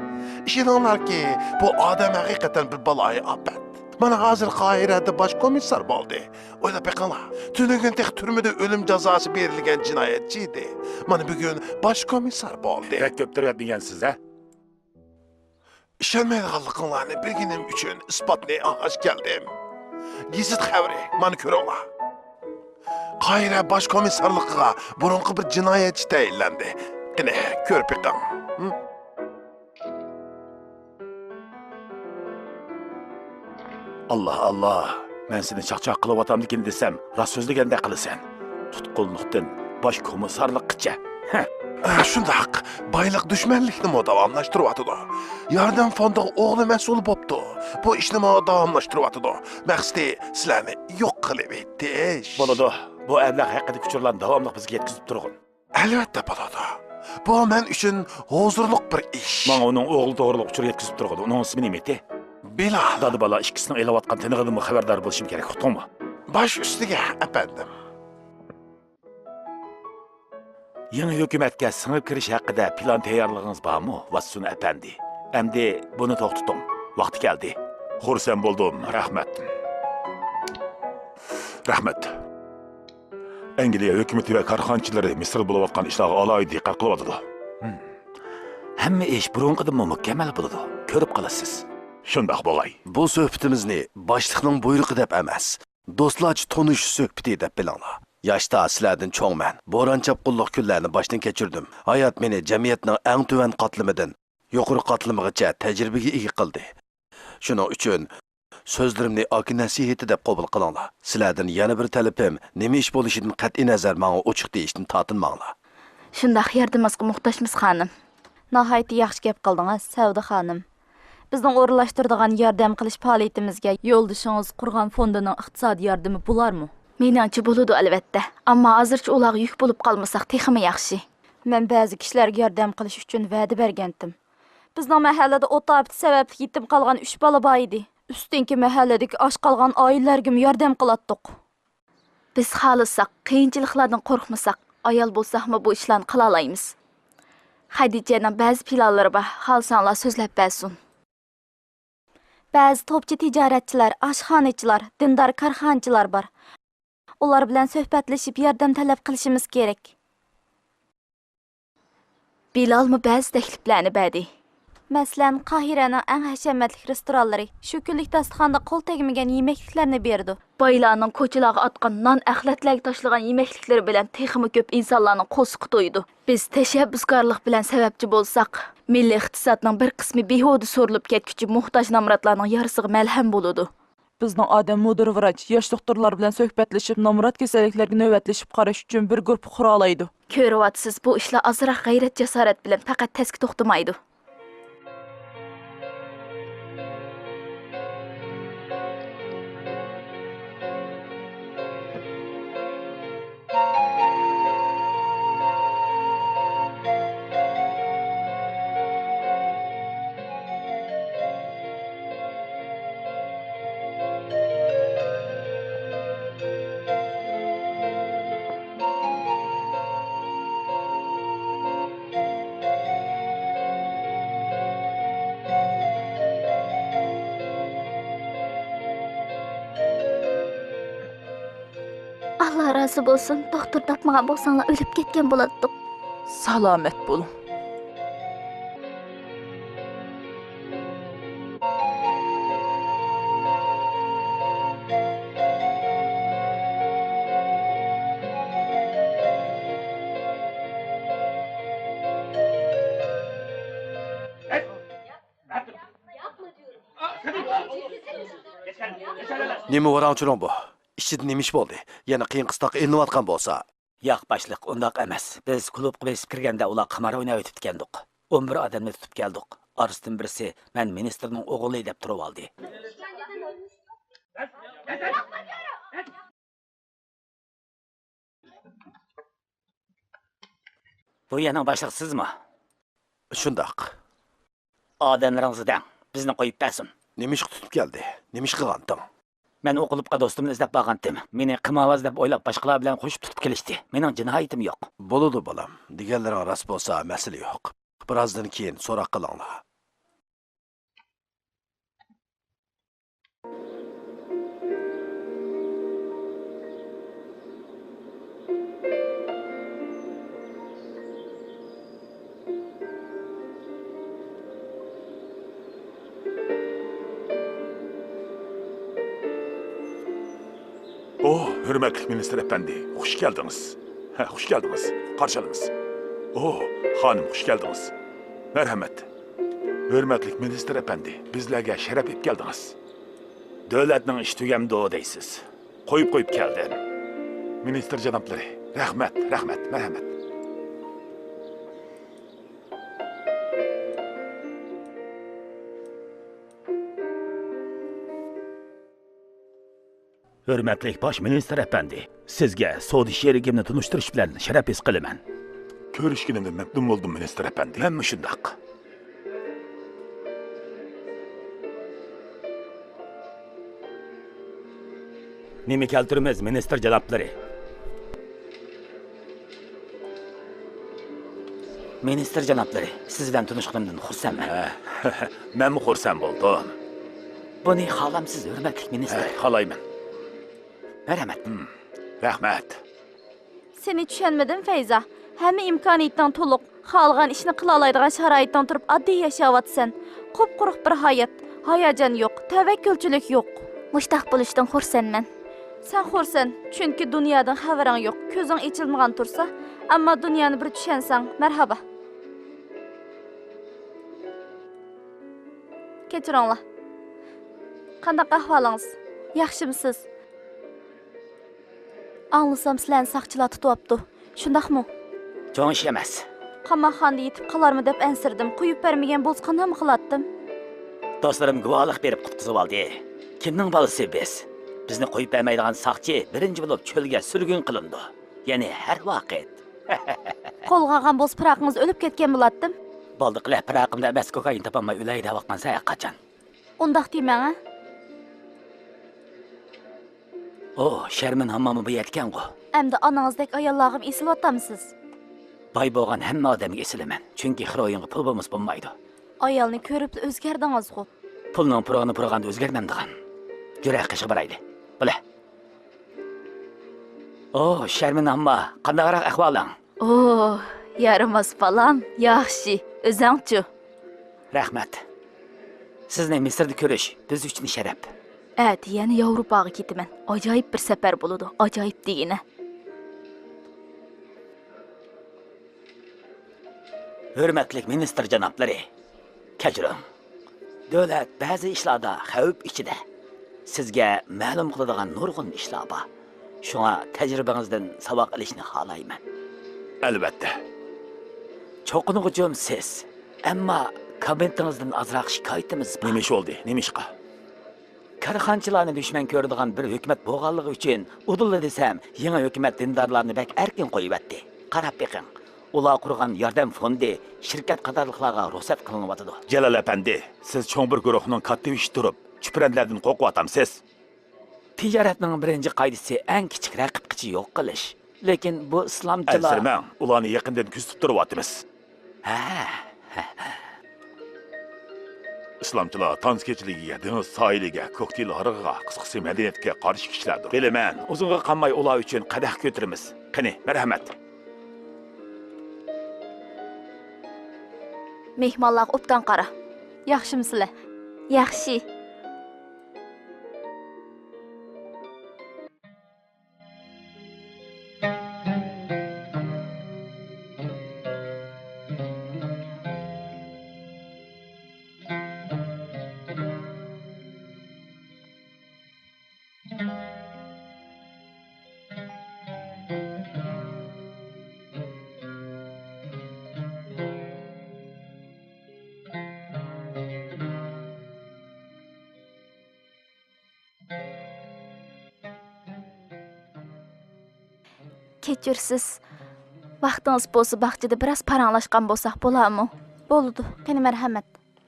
ئىشىنىڭلاركى، بۇ ئادەم ھەقىقەتەن بىر بالايىئاپەت. مانا، ھازىر قاھىرەدە باش كومىسسار بولدى. ئويلاپ بېقىڭلار، تۈنۈگۈن تېخى تۈرمىدە ئۆلۈم جازاسى بېرىلگەن جىنايەتچى ئىدى. مانا، بۈگۈن باش كومىسسار بولدى. بەك كۆپ تەربىيەلىگەنسىز، ھە؟ ئىشەنمەيدىغانلىقىڭلارنى بىلگىنىم ئۈچۈن ئىسپاتنى ئاڭلاش كەلدىم. گېزىت خەۋىرى، مانا كۆرۈڭلار. قاھىرە باش كومىسسارلىقىغا بۇرۇنقى بىر جىنايەتچى تەيىنلەندى. قېنى، كۆرۈپ بېقىڭ. ھىم؟ ئاللا، ئاللا، مەن سېنى چاقچاق قىلىۋاتامدىكىن دېسەم، راست سۆزلىگەندەك قىلىسەن. تۇتقۇنلۇقتىن باش كومىسسارلىققىچە. ھە. ئە، شۇنداق، بايلىق دۈشمەنلىكنىمۇ داۋاملاشتۇرۇۋاتىدۇ. ياردەم فوندىغا ئوغلى مەسئۇل بوپتۇ. بۇ ئىشنىمۇ داۋاملاشتۇرۇۋاتىدۇ. مەقسىتى سىلەرنى يوق قىلىۋېتىش. بولىدۇ. بۇ ئەبلەخ ھەققىدىكى ئۇچۇرلارنى داۋاملىق بىزگە يەتكۈزۈپ تۇرغىن. ئەلۋەتتە بولىدۇ. بۇ مەن ئۈچۈن ھۇزۇرلۇق بىر ئىش. ماڭا ئۇنىڭ ئوغلى توغرىلىق ئۇچۇر يەتكۈزۈپ تۇرغىن. ئۇنىڭ ئىسمى نېمە ئىدى؟ بىلال. دادا بالا ئىككىسىنىڭ ئېلىۋاتقان تىنىقىدىنمۇ خەۋەردار بولۇشۇم كېرەك، ئۇقتۇڭمۇ؟ باش ئۈستىگە، ئەپەندىم. يېڭى ھۆكۈمەتكە سىڭىپ كىرىش ھەققىدە پىلان تەييارلىقىڭىز بارمۇ، ۋاتسون ئەپەندى؟ ئەمدى بۇنى توختىتىڭ. ۋاقتى كەلدى. خۇرسەن بولدۇم. رەھمەت. رەھمەت. ئەنگلىيە ھۆكۈمىتى ۋە كارخانىچىلىرى مىسىردا بولۇۋاتقان ئىشلارغا ئالاھىدە دىققەت قىلىۋاتىدۇ. ھەممە ئىش بۇرۇنقىدىنمۇ مۇكەممەل بولىدۇ. كۆرۈپ قالىسىز. شۇنداق بوغاي. بۇ سۆھبىتىمىزنى باشلىقنىڭ بۇيرۇقى دەپ ئەمەس، دوستلارچە تونۇشۇش سۆھبىتى دەپ بىلىڭلار. ياشتا سىلەردىن چوڭمەن. بوران چاپقۇنلۇق كۈنلەرنى باشتىن كەچۈردۈم. ھايات مېنى جەمئىيەتنىڭ ئەڭ تۆۋەن قاتلىمىدىن يۇقىرى قاتلىمىغىچە تەجرىبىگە ئىگە قىلدى. شۇنىڭ ئۈچۈن سۆزلىرىمنى ئاكا نەسىھىتى دەپ قوبۇل قىلىڭلار. سىلەردىن يەنە بىر تەلىپىم، نېمە ئىش بولۇشىدىن قەتئىينەزەر، ماڭا ئوچۇق دېيىشتىن تارتىنماڭلار. شۇنداق، ياردىمىڭىزغا موھتاجمىز، خانىم. ناھايىتى ياخشى گەپ قىلدىڭىز، سەۋدە خانىم. بىزنىڭ ئورۇنلاشتۇرىدىغان ياردەم قىلىش پائالىيىتىمىزگە يولدىشىڭىز قۇرغان فوندىنىڭ ئىقتىسادىي ياردىمى بولارمۇ؟ مېنىڭچە بولىدۇ، ئەلۋەتتە. ئەمما ھازىرچە ئۇلارغا يۈك بولۇپ قالمىساق تېخىمۇ ياخشى. مەن بەزى كىشىلەرگە ياردەم قىلىش ئۈچۈن ۋەدە بەرگەنتىم. بىزنىڭ مەھەللىدە ئوت ئاپىتى سەۋەبلىك يېتىم قالغان ئۈچ بالا بار ئىدى. ئۈستۈنكى مەھەللىدىكى ئاچ قالغان ئائىلىلەرگىمۇ ياردەم قىلاتتۇق. بىز خالىساق، قىيىنچىلىقلاردىن قورقمىساق، ئايال بولساقمۇ بۇ ئىشلارنى قىلالايمىز. خەدىچەنىڭ بەزى پىلانلىرى بار، خالىساڭلار سۆزلەپ بەرسۇن. بەزى توپچى تىجارەتچىلەر، ئاشخانىچىلار، دىندار كارخانىچىلار بار. ئۇلار بىلەن سۆھبەتلىشىپ ياردەم تەلەپ قىلىشىمىز كېرەك. بىلالمۇ بەزى تەكلىپلەرنى بەردى. مەسىلەن، قاھىرەنىڭ ئەڭ ھەشەمەتلىك رېستورانلىرى شۇ كۈنلۈك داستىخاندا قول تەگمىگەن يېمەكلىكلەرنى بېرىدۇ. بايلارنىڭ كوچىلارغا ئاتقان نان، ئەخلەتلەرگە تاشلىغان يېمەكلىكلىرى بىلەن تېخىمۇ كۆپ ئىنسانلارنىڭ قورسىقى تويىدۇ. بىز تەشەببۇسكارلىق بىلەن سەۋەبچى بولساق، مىللىي ئىقتىسادنىڭ بىر قىسمى بىھۇدە سورۇلۇپ كەتكۈچى موھتاج نامراتلارنىڭ يارىسىغا مەلھەم بولىدۇ. بىزنىڭ ئادەم مۇدىر ۋراچ ياش دوختۇرلار بىلەن سۆھبەتلىشىپ، نامرات كېسەللىكلەرگە نۆۋەتلىشىپ قاراش ئۈچۈن بىر گۇرۇپپا قۇرالايدۇ. كۆرۈۋاتىسىز، بۇ ئىشلار ئازراق غەيرەت-جاسارەت بىلەن پەقەت تەسكە توختىمايدۇ. ئاللا رازى بولسۇن، دوختۇر تاپمىغان بولساڭلار ئۆلۈپ كەتكەن بولاتتۇق. سالامەت بولۇڭ. نېمە ۋاراڭ-چۇرۇڭ بۇ؟ ئىچىدە نېمە ئىش بولدى؟ يەنە قىيىن-قىستاققا ئېلىنىۋاتقان بولسا؟ ياق، باشلىق، ئۇنداق ئەمەس. بىز كۇلۇبقا بېسىپ كىرگەندە ئۇلار قىمار ئويناۋېتىپتىكەندۇق. ئون بىر ئادەمنى تۇتۇپ كەلدۇق. ئارىسىدىن بىرسى مەن مىنىستىرنىڭ ئوغلى دەپ تۇرۇۋالدى. بۇ يەرنىڭ باشلىقى سىزمۇ؟ شۇنداق. ئادەملىرىڭىزگە دەڭ، بىزنى قويۇپ بەرسۇن. نېمە ئىشقا تۇتۇپ كەلدى؟ نېمە ئىش قىلغانتىڭ؟ مەن ئۇ كۇلۇبقا دوستۇمنى ئىزدەپ بارغانتىم. مېنى قىمارۋاز دەپ ئويلاپ، باشقىلار بىلەن قوشۇپ تۇتۇپ كېلىشتى. مېنىڭ جىنايىتىم يوق. بولىدۇ، بالام. دېگەنلىرىڭ راست بولسا، مەسىلە يوق. بىرازدىن كېيىن سوراق قىلىڭلار. ئوھ، ھۆرمەتلىك مىنىستىر ئەپەندى، خۇش كەلدىڭىز. ھە، خۇش كەلدىڭىز. قارشى ئالىمىز. ئوھ، خانىم، خۇش كەلدىڭىز. مەرھەمەت. ھۆرمەتلىك مىنىستىر ئەپەندى، بىزلەرگە شەرەپ ئېلىپ كەلدىڭىز. دۆلەتنىڭ ئىشى تۈگەمدۇ دەيسىز. قويۇپ، قويۇپ كەلدىم. مىنىستىر جانابلىرى، رەھمەت، رەھمەت، مەرھەمەت. ھۆرمەتلىك باش مىنىستىر ئەپەندى، سىزگە سودا شېرىكىمنى تونۇشتۇرۇش بىلەن شەرەپ ھېس قىلىمەن. كۆرۈشكىنىمدىن مەمنۇن بولدۇم، مىنىستىر ئەپەندى. مەنمۇ شۇنداق. نېمە كەلتۈرىمىز، مىنىستىر جانابلىرى؟ مىنىستىر جانابلىرى، سىز بىلەن تونۇشقىنىمدىن خۇرسەنمەن. ھە، مەنمۇ خۇرسەن بولدۇم. بۇنى خالامسىز، ھۆرمەتلىك مىنىستىر؟ ھە، خالايمەن. مەرھەمەت. ھىم، رەھمەت. سېنى چۈشەنمىدىم، فەيزا. ھەممە ئىمكانىيىتىڭ تولۇق، خالىغان ئىشنى قىلالايدىغان شارائىتىڭ تۇرۇپ ئاددىي ياشاۋاتىسەن. قۇپقۇرۇق بىر ھايات، ھاياجان يوق، تەۋەككۈلچىلىك يوق. مۇشتاق بولۇشتىن خۇرسەنمەن. سەن خۇرسەن، چۈنكى دۇنيادىن خەۋىرىڭ يوق، كۆزۈڭ ئېچىلمىغان تۇرسا. ئەمما دۇنيانى بىر چۈشەنسەڭ، مەرھابا. كەچۈرۈڭلار. قانداق ئەھۋالىڭىز؟ ياخشىمۇسىز؟ ئاڭلىسام، سىلەرنى ساقچىلار تۇتۇۋاپتۇ. شۇنداقمۇ؟ چوڭ ئىش ئەمەس. قاماقخانىدا يېتىپ قالارمۇ دەپ ئەنسىرىدىم. قويۇپ بەرمىگەن بولسا قانداقمۇ قىلاتتىم؟ دوستلىرىم گۇۋاھلىق بېرىپ قۇتقۇزۇۋالدى. كىمنىڭ بالىسى بىز؟ بىزنى قويۇپ بەرمەيدىغان ساقچى بىرىنچى بولۇپ چۆلگە سۈرگۈن قىلىنىدۇ. يەنى ھەر ۋاقىت. قولغا ئالغان بولسا پىراقىڭىز ئۆلۈپ كەتكەن بولاتتىم. بولدى قىلە، پىراقىمدا ئەمەس، كوكايىن تاپالماي ئۆلەي دەۋاتقانسەن ھەرقاچان. ئۇنداق دېمەڭ، ھە؟ ئۇ، شەرمىن ھامماممۇ بۇ يەردىكەنغۇ؟ ئەمدى ئانىڭىزدەك ئاياللارغىمۇ ئېسىلىۋاتامسىز؟ باي بولغان ھەممە ئادەمگە ئېسىلىمەن، چۈنكى خىرويىڭغا پۇل بولمىسا بولمايدۇ. ئايالنى كۆرۈپلا ئۆزگەردىڭىزغۇ؟ پۇلنىڭ پۇرىقىنى پۇرىغاندا ئۆزگەرمەمدىغان. جۈرە، قېشىغا بارايلى. بىلە. ئو، شەرمىن ھامما، قانداقراق ئەھۋالىڭ؟ ئو، يارىماس بالام، ياخشى. ئۆزۈڭچۇ؟ رەھمەت. سىزنى مىسىردا كۆرۈش بىز ئۈچۈن شەرەپ. ئەتە يەنە ياۋروپاغا كېتىمەن. ئاجايىپ بىر سەپەر بولىدۇ، ئاجايىپ دېگىنە. ھۆرمەتلىك مىنىستىر جانابلىرى، كەچۈرۈڭ. دۆلەت بەزى ئىشلاردا خەۋپ ئىچىدە. سىزگە مەلۇم قىلىدىغان نۇرغۇن ئىشلار بار. شۇڭا تەجرىبىڭىزدىن ساۋاق ئېلىشنى خالايمەن. ئەلۋەتتە. چوقۇنغۇچۇم سىز. ئەمما كابىنېتىڭىزدىن ئازراق شىكايىتىمىز بار. نېمە ئىش بولدى؟ نېمە ئىشقا؟ كارخانىچىلارنى دۈشمەن كۆرىدىغان بىر ھۆكۈمەت بولغانلىقى ئۈچۈن، ئۇدۇللا دېسەم، يېڭى ھۆكۈمەت دىندارلارنى بەك ئەركىن قويۇۋەتتى. قاراپ بېقىڭ، ئۇلار قۇرغان ياردەم فوندى، شىركەت قاتارلىقلارغا رۇخسەت قىلىنىۋاتىدۇ. جالال ئەپەندى، سىز چوڭ بىر گۇرۇھنىڭ كاتتىبېشى تۇرۇپ، چۈپرەندىلەردىن قورقۇۋاتامسىز؟ تىجارەتنىڭ بىرىنچى قائىدىسى ئەڭ كىچىك رەقىبقىچە يوق قىلىش. لېكىن بۇ ئىسلامچىلار. ئەنسىرىمەڭ، ئۇلارنى يېقىندىن كۆزىتىپ تۇرۇۋاتىمىز. ھە. ئىسلامچىلار تانسا كېچىلىكىگە، دېڭىز ساھىلىگە، كوكتېيل ھارىقىغا، قىسقىسى مەدەنىيەتكە قارشى كىشىلەردۇر. بىلىمەن، ئۇزۇنغا قالماي ئۇلار ئۈچۈن قەدەھ كۆتۈرىمىز. قېنى، مەرھەمەت. مېھمانلارغا ئوبدان قارا. ياخشىمۇسىلەر؟ ياخشى. كەچۈرسىز. ۋاقتىڭىز بولسا باغچىدا بىراز پاراڭلاشقان بولساق بولارمۇ؟ بولىدۇ. قېنى، مەرھەمەت.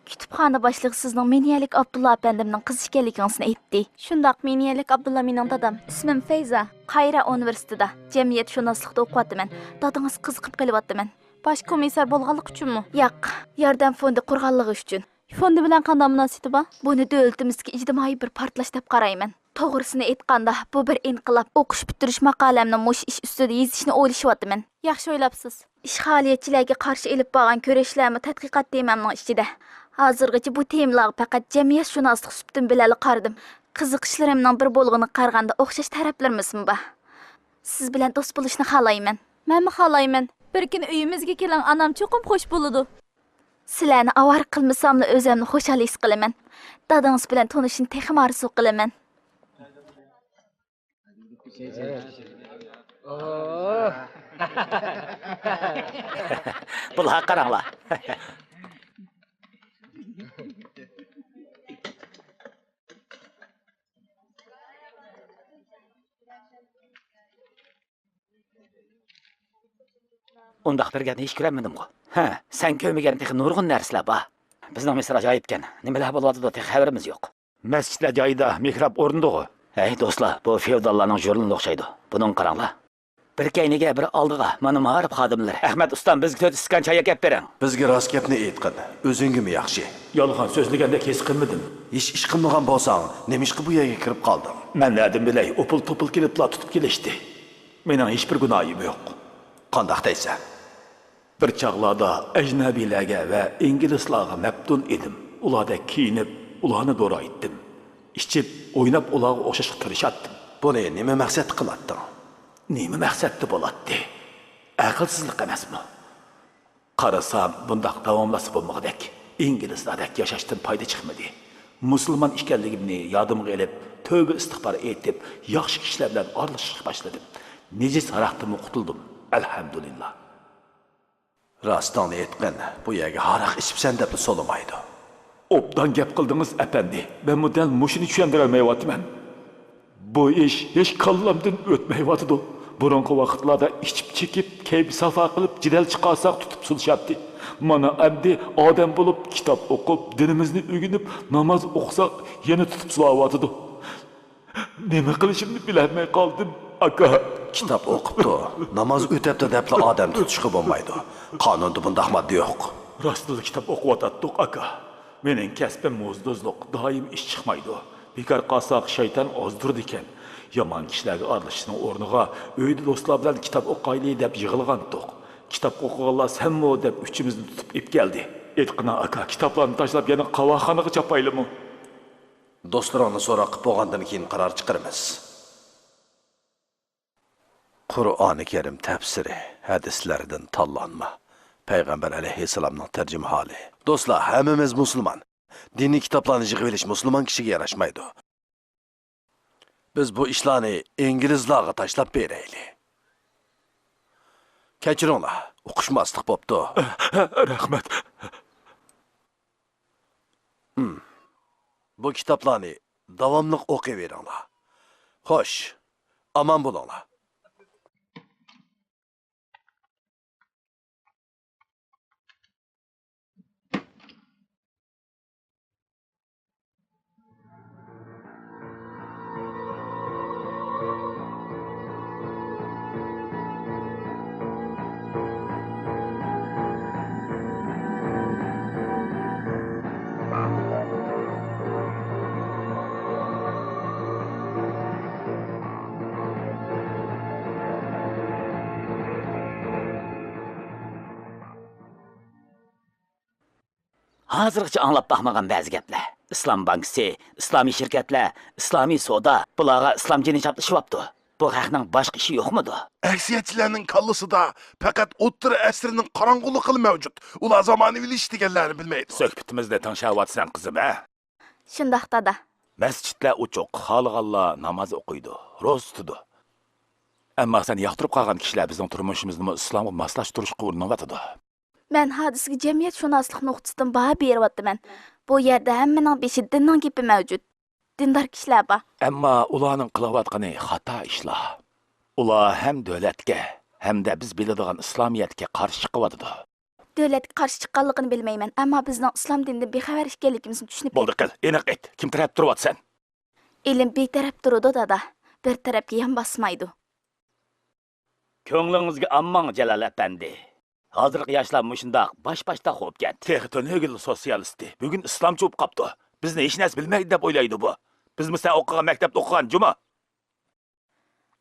كۇتۇپخانا باشلىقى سىزنىڭ مىنىيەلىك ئابدۇللا ئەپەندىمنىڭ قىزى ئىكەنلىكىڭىزنى ئېيتتى. شۇنداق، مىنىيەلىك ئابدۇللا مېنىڭ دادام. ئىسمىم فەيزا. قاھىرە ئۇنىۋېرسىتېتىدا جەمئىيەتشۇناسلىقتا ئوقۇۋاتىمەن. دادىڭىز قىزىقىپ قېلىۋاتىمەن. باش كومىسسار بولغانلىقى ئۈچۈنمۇ؟ ياق، ياردەم فوندى قۇرغانلىقى ئۈچۈن. فوندى بىلەن قانداق مۇناسىۋىتى بار؟ بۇنى دۆلىتىمىزدىكى ئىجتىمائىي بىر پارتلاش دەپ قارايمەن. توغرىسىنى ئېيتقاندا، بۇ بىر ئىنقىلاب. ئوقۇش پۈتتۈرۈش ماقالەمنى مۇشۇ ئىش ئۈستىدە يېزىشنى ئويلىشىۋاتىمەن. ياخشى ئويلاپسىز. ئىشغالىيەتچىلەرگە قارشى ئېلىپ بارغان كۈرەشلەرمۇ تەتقىقات تېمامنىڭ ئىچىدە. ھازىرغىچە بۇ تېمىلارغا پەقەت جەمئىيەتشۇناسلىق سۈپىتىم بىلەنلا قارىدىم. قىزىقىشلىرىمنىڭ بىر بولغىنىغا قارىغاندا ئوخشاش تەرەپلىرىمىزمۇ بار. سىز بىلەن دوست بولۇشنى خالايمەن. مەنمۇ خالايمەن. بىر كۈنى ئۆيىمىزگە كېلىڭ، ئانام چوقۇم خوش بولىدۇ. سىلەرنى ئاۋارە قىلمىساملا ئۆزۈمنى خۇشال ھېس قىلىمەن. دادىڭىز بىلەن تونۇشۇشنى تېخىمۇ ئارزۇ قىلىمەن. بۇلارغا قاراڭلار. ئۇنداق بىر گەپنى ھېچ كۆرەلمىدىمغۇ؟ ھە، سەن كۆرمىگەن تېخى نۇرغۇن نەرسىلەر بار. بىزنىڭ مىسىر ئاجايىپكەن. نېمىلەر بولۇۋاتىدۇ، تېخى خەۋىرىمىز يوق. مەسچىتلەر جايىدا مېھراب ئورنىدىغۇ؟ ھەي، دوستلار، بۇ فېئوداللارنىڭ ژۇرنىلى ئوخشايدۇ. بۇنىڭغا قاراڭلار. بىر كەينىگە، بىر ئالدىغا، مانا مائارىپ خادىملىرى. ئەخمەت ئۇستام، بىزگە تۆت ئىستاكان چاي ئەكەپ بېرىڭ. بىزگە راست گەپنى ئېيتقىن، ئۆزۈڭگىمۇ ياخشى. يالغان سۆزلىگەندەك ھېس قىلمىدىم. ھېچ ئىش قىلمىغان بولساڭ، نېمىشقا بۇ يەرگە كىرىپ قالدىڭ؟ مەن نەدىن بىلەي، ئوپۇل-توپۇل كېلىپلا تۇتۇپ كېلىشتى. مېنىڭ ھېچبىر گۇناھىم يوق. قانداق دەيسەن؟ بىر چاغلاردا ئەجنەبىيلەرگە ۋە ئىنگلىزلارغا مەپتۇن ئىدىم. ئۇلاردەك كىيىنىپ، ئۇلارنى دورايتتىم. ئىچىپ، ئويناپ، ئۇلارغا ئوخشاشقا تىرىشاتتىم. بۇنى نېمە مەقسەتتە قىلاتتىڭ؟ نېمە مەقسەتتە بولاتتى؟ ئەقىلسىزلىق ئەمەسمۇ؟ قارىسام، بۇنداق داۋاملاشسا بولمىغۇدەك. ئىنگلىزلاردەك ياشاشتىن پايدا چىقمىدى. مۇسۇلمان ئىكەنلىكىمنى يادىمغا ئېلىپ، تۆۋبە ئىستىغپار ئېيتىپ، ياخشى كىشىلەر بىلەن ئارىلىشىشقا باشلىدىم. نىجىس ھاراقتىنمۇ قۇتۇلدۇم، ئەلھەمدۇلىللا. راستىڭنى ئېيتقىن، بۇ يەرگە ھاراق ئىچىپسەن دەپلا سولىمايدۇ. ئوبدان گەپ قىلدىڭىز، ئەپەندى. مەنمۇ دەل مۇشۇنى چۈشەندۈرەلمەيۋاتىمەن. بۇ ئىش ھېچ كاللامدىن ئۆتمەيۋاتىدۇ. بۇرۇنقى ۋاقىتلاردا ئىچىپ چېكىپ، كەيپ ساپا قىلىپ، جېدەل چىقارساق تۇتۇپ سولىشاتتى. مانا ئەمدى ئادەم بولۇپ، كىتاب ئوقۇپ، دىنىمىزنى ئۆگىنىپ، ناماز ئوقۇساق، يەنە تۇتۇپ سولاۋاتىدۇ. نېمە قىلىشىمنى بىلەلمەي قالدىم، ئاكا. كىتاب ئوقۇپتۇ، ناماز ئۆتەپتۇ دەپلا ئادەم تۇتۇشقا بولمايدۇ. قانۇندا بۇنداق ماددا يوق. راستلا كىتاب ئوقۇۋاتاتتۇق، ئاكا. مېنىڭ كەسپىم موزدۇزلۇق، دائىم ئىش چىقمايدۇ. بىكار قالساق، شەيتان ئازدۇرىدىكەن. يامان كىشىلەرگە ئارىلىشىشنىڭ ئورنىغا، ئۆيدە دوستلار بىلەن كىتاب ئوقايلى دەپ يىغىلغانتۇق. كىتاب ئوقۇغانلار سەنمۇ دەپ ئۈچىمىزنى تۇتۇپ ئېلىپ كەلدى. ئېيتقىنا، ئاكا، كىتابلارنى تاشلاپ يەنە قاۋاقخانىغا چاپايلىمۇ؟ دوستلىرىڭنى سوراق قىلىپ بولغاندىن كېيىن قارار چىقىرىمىز. قۇرئانى كەرىم تەپسىرى، ھەدىسلەردىن تاللانما. پەيغەمبەر ئەلەيھىسسالامنىڭ تەرجىمىھالى. دوستلار، ھەممىمىز مۇسۇلمان. دىنىي كىتابلارنى يىغىۋېلىش مۇسۇلمان كىشىگە ياراشمايدۇ. بىز بۇ ئىشلارنى ئىنگلىزلارغا تاشلاپ بېرەيلى. كەچۈرۈڭلار، ئۇقۇشماسلىق بوپتۇ. رەھمەت. ھىم. بۇ كىتابلارنى داۋاملىق ئوقۇۋېرىڭلار. خوش، ئامان بولۇڭلار. ھازىرغىچە ئاڭلاپ باقمىغان بەزى گەپلەر. ئىسلام بانكىسى، ئىسلامىي شىركەتلەر، ئىسلامىي سودا، بۇلارغا ئىسلام جېنى چاپلىشىۋاپتۇ. بۇ خەقنىڭ باشقا ئىشى يوقمىدۇ؟ ئەكسىيەتچىلەرنىڭ كاللىسىدا پەقەت ئوتتۇرا ئەسىرنىڭ قاراڭغۇلۇقىلا مەۋجۇت. ئۇلار زامانىۋىلىشىش دېگەنلەرنى بىلمەيدۇ. سۆھبىتىمىزنى تىڭشاۋاتىسەن، قىزىم، ھە؟ شۇنداق، دادا. مەسچىتلەر ئوچۇق، خالىغانلار ناماز ئوقۇيدۇ، روزا تۇتىدۇ. ئەمما سەن ياقتۇرۇپ قالغان كىشىلەر بىزنىڭ تۇرمۇشىمىزنىمۇ ئىسلامغا ماسلاشتۇرۇشقا ئۇرۇنۇۋاتىدۇ. مەن ھادىسىگە جەمئىيەتشۇناسلىق نۇقتىسىدىن باھا بېرىۋاتىمەن. بۇ يەردە ھەممىنىڭ بېشىدا دىننىڭ گېپى مەۋجۇت. دىندار كىشىلەر بار. ئەمما ئۇلارنىڭ قىلىۋاتقىنى خاتا ئىشلار. ئۇلار ھەم دۆلەتكە، ھەمدە بىز بىلىدىغان ئىسلامىيەتكە قارشى چىقىۋاتىدۇ. دۆلەتكە قارشى چىققانلىقىنى بىلمەيمەن، ئەمما بىزنىڭ ئىسلام دىنىدىن بىخەۋەر ئىكەنلىكىمىزنى چۈشىنىپ بولدى، قىل، ئېنىق ئېيت، كىم تەرەپ تۇرۇۋاتىسەن؟ ئىلىم بىتەرەپ تۇرىدۇ، دادا. بىر تەرەپكە يان باسمايدۇ. كۆڭلىڭىزگە ئالماڭ، جالال ئەپەندى. ھازىرقى ياشلار مۇشۇنداق باش-باشتاق بولۇپ كەتتى. تېخى تۈنۈگۈنلا سوتسىيالىستى، بۈگۈن ئىسلامچى بولۇپ قاپتۇ. بىزنى ھېچ نەرسە بىلمەيدۇ دەپ ئويلايدۇ بۇ. بىزمۇ سەن ئوقۇغان مەكتەپتە ئوقۇغان جۇمۇ.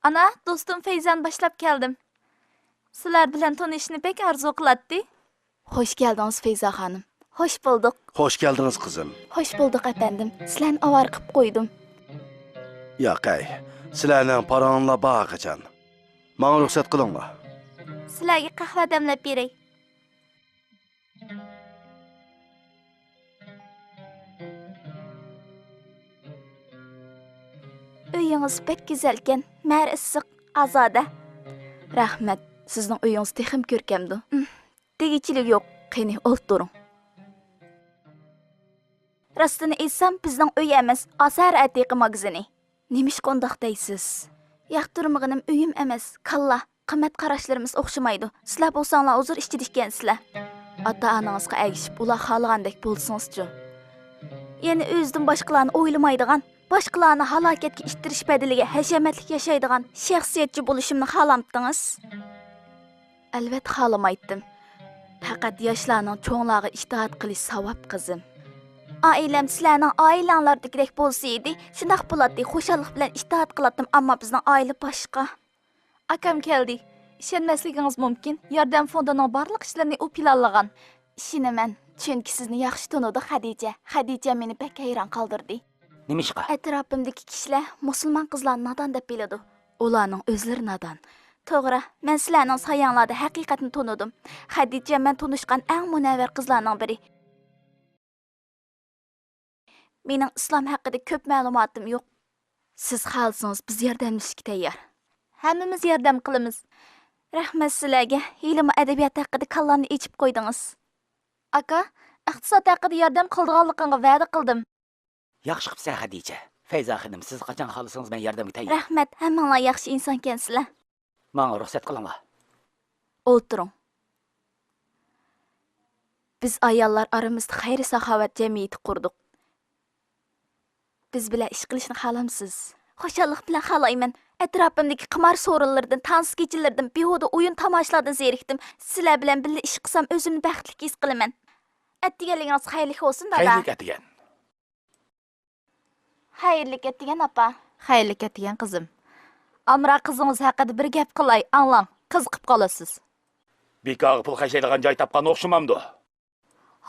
ئانا، دوستۇم فەيزانى باشلاپ كەلدىم. سىلەر بىلەن تونۇشۇشنى بەك ئارزۇ قىلاتتى. خوش كەلدىڭىز، فەيزا خانىم. خوش بولدۇق. خوش كەلدىڭىز، قىزىم. خوش بولدۇق، ئەپەندىم. سىلەرنى ئاۋارە قىلىپ قويدۇم. ياقەي، سىلەرنىڭ پاراڭلار بار قاچان. ماڭا رۇخسەت قىلىڭلار. سىلەرگە قەھۋە دەملەپ بېرەي. ئۆيىڭىز بەك گۈزەلكەن، مەرى ئىسسىق، ئازادە. رەھمەت، سىزنىڭ ئۆيىڭىز تېخىمۇ كۆركەمدۇ. ئىم، دېگۈچىلىك يوق، قېنى، ئولتۇرۇڭ. راستىنى ئېيتسام، بىزنىڭ ئۆي ئەمەس، ئاسارە ئەتىقە ماگىزىنى. نېمىشقا ئۇنداق دەيسىز؟ ياقتۇرمىغىنىم ئۆيۈم ئەمەس، كاللا. قىممەت قاراشلىرىمىز ئوخشىمايدۇ. سىلەر بولساڭلار ھۇزۇر ئىچىدە ئىكەنسىلەر. ئاتا-ئانىڭىزغا ئەگىشىپ، ئۇلار خالىغاندەك بولسىڭىزچۇ؟ يەنە ئۆزىدىن باشقىلارنى ئويلىمايدىغان، باشقىلارنى ھالاكەتكە ئىتتىرىش بەدىلىگە ھەشەمەتلىك ياشايدىغان شەخسىيەتچى بولۇشۇمنى خالامتىڭىز؟ ئەلۋەتتە خالىمايتتىم. پەقەت ياشلارنىڭ چوڭلارغا ئىتائەت قىلىشى ساۋاب، قىزىم. ئائىلەم سىلەرنىڭ ئائىلەڭلاردىكىدەك بولسا ئىدى، شۇنداق بولاتتى، خۇشاللىق بىلەن ئىتائەت قىلاتتىم، ئەمما بىزنىڭ ئائىلە باشقا. ئاكام كەلدى. ئىشەنمەسلىكىڭىز مۇمكىن، ياردەم فوندىنىڭ بارلىق ئىشلىرىنى ئۇ پىلانلىغان. ئىشىنىمەن، چۈنكى سىزنى ياخشى تونۇدى، خەدىچە. خەدىچە مېنى بەك ھەيران قالدۇردى. نېمىشقا؟ ئەتراپىمدىكى كىشىلەر مۇسۇلمان قىزلارنى نادان دەپ بىلىدۇ. ئۇلارنىڭ ئۆزلىرى نادان. توغرا، مەن سىلەرنىڭ سايەڭلاردا ھەقىقەتنى تونۇدۇم. خەدىچە مەن تونۇشقان ئەڭ مۇنەۋۋەر قىزلارنىڭ بىرى. مېنىڭ ئىسلام ھەققىدە كۆپ مەلۇماتىم يوق. سىز خالىسىڭىز، بىز ياردەملىشىشكە تەييار. ھەممىمىز ياردەم قىلىمىز. رەھمەت سىلەرگە، ھېلىمۇ ئەدەبىيات ھەققىدە كاللامنى ئېچىپ قويدىڭىز. ئاكا، ئىقتىساد ھەققىدە ياردەم قىلىدىغانلىقىڭغا ۋەدە قىلدىم. ياخشى قىپسەن، خەدىچە. فەيزا خېنىم، سىز قاچان خالىسىڭىز، مەن ياردەمگە تەييار. رەھمەت، ھەممىڭلار ياخشى ئىنسانكەنسىلەر. ماڭا رۇخسەت قىلىڭلار. ئولتۇرۇڭ. بىز ئاياللار ئارىمىزدا خەير-ساخاۋەت جەمئىيىتى قۇردۇق. بىز بىلەن ئىش قىلىشنى خالامسىز؟ خۇشاللىق بىلەن خالايمەن. ئەتراپىمدىكى قىمار سورۇنلىرىدىن، تانسا كېچىلىرىدىن، بىھۇدە ئويۇن-تاماشىلاردىن زېرىكتىم. سىلەر بىلەن بىللە ئىش قىلسام، ئۆزۈمنى بەختلىك ھېس قىلىمەن. ئەتىگەنلىكىڭىز خەيرلىك بولسۇن، دادا. خەيرلىك ئەتىگەن. خەيرلىك ئەتىگەن، ئاپا. خەيرلىك ئەتىگەن، قىزىم. ئامراق قىزىڭىز ھەققىدە بىر گەپ قىلاي، ئاڭلاڭ، قىزىقىپ قالىسىز. بىكارغا پۇل خەجلەيدىغان جاي تاپقان ئوخشىمامدۇ؟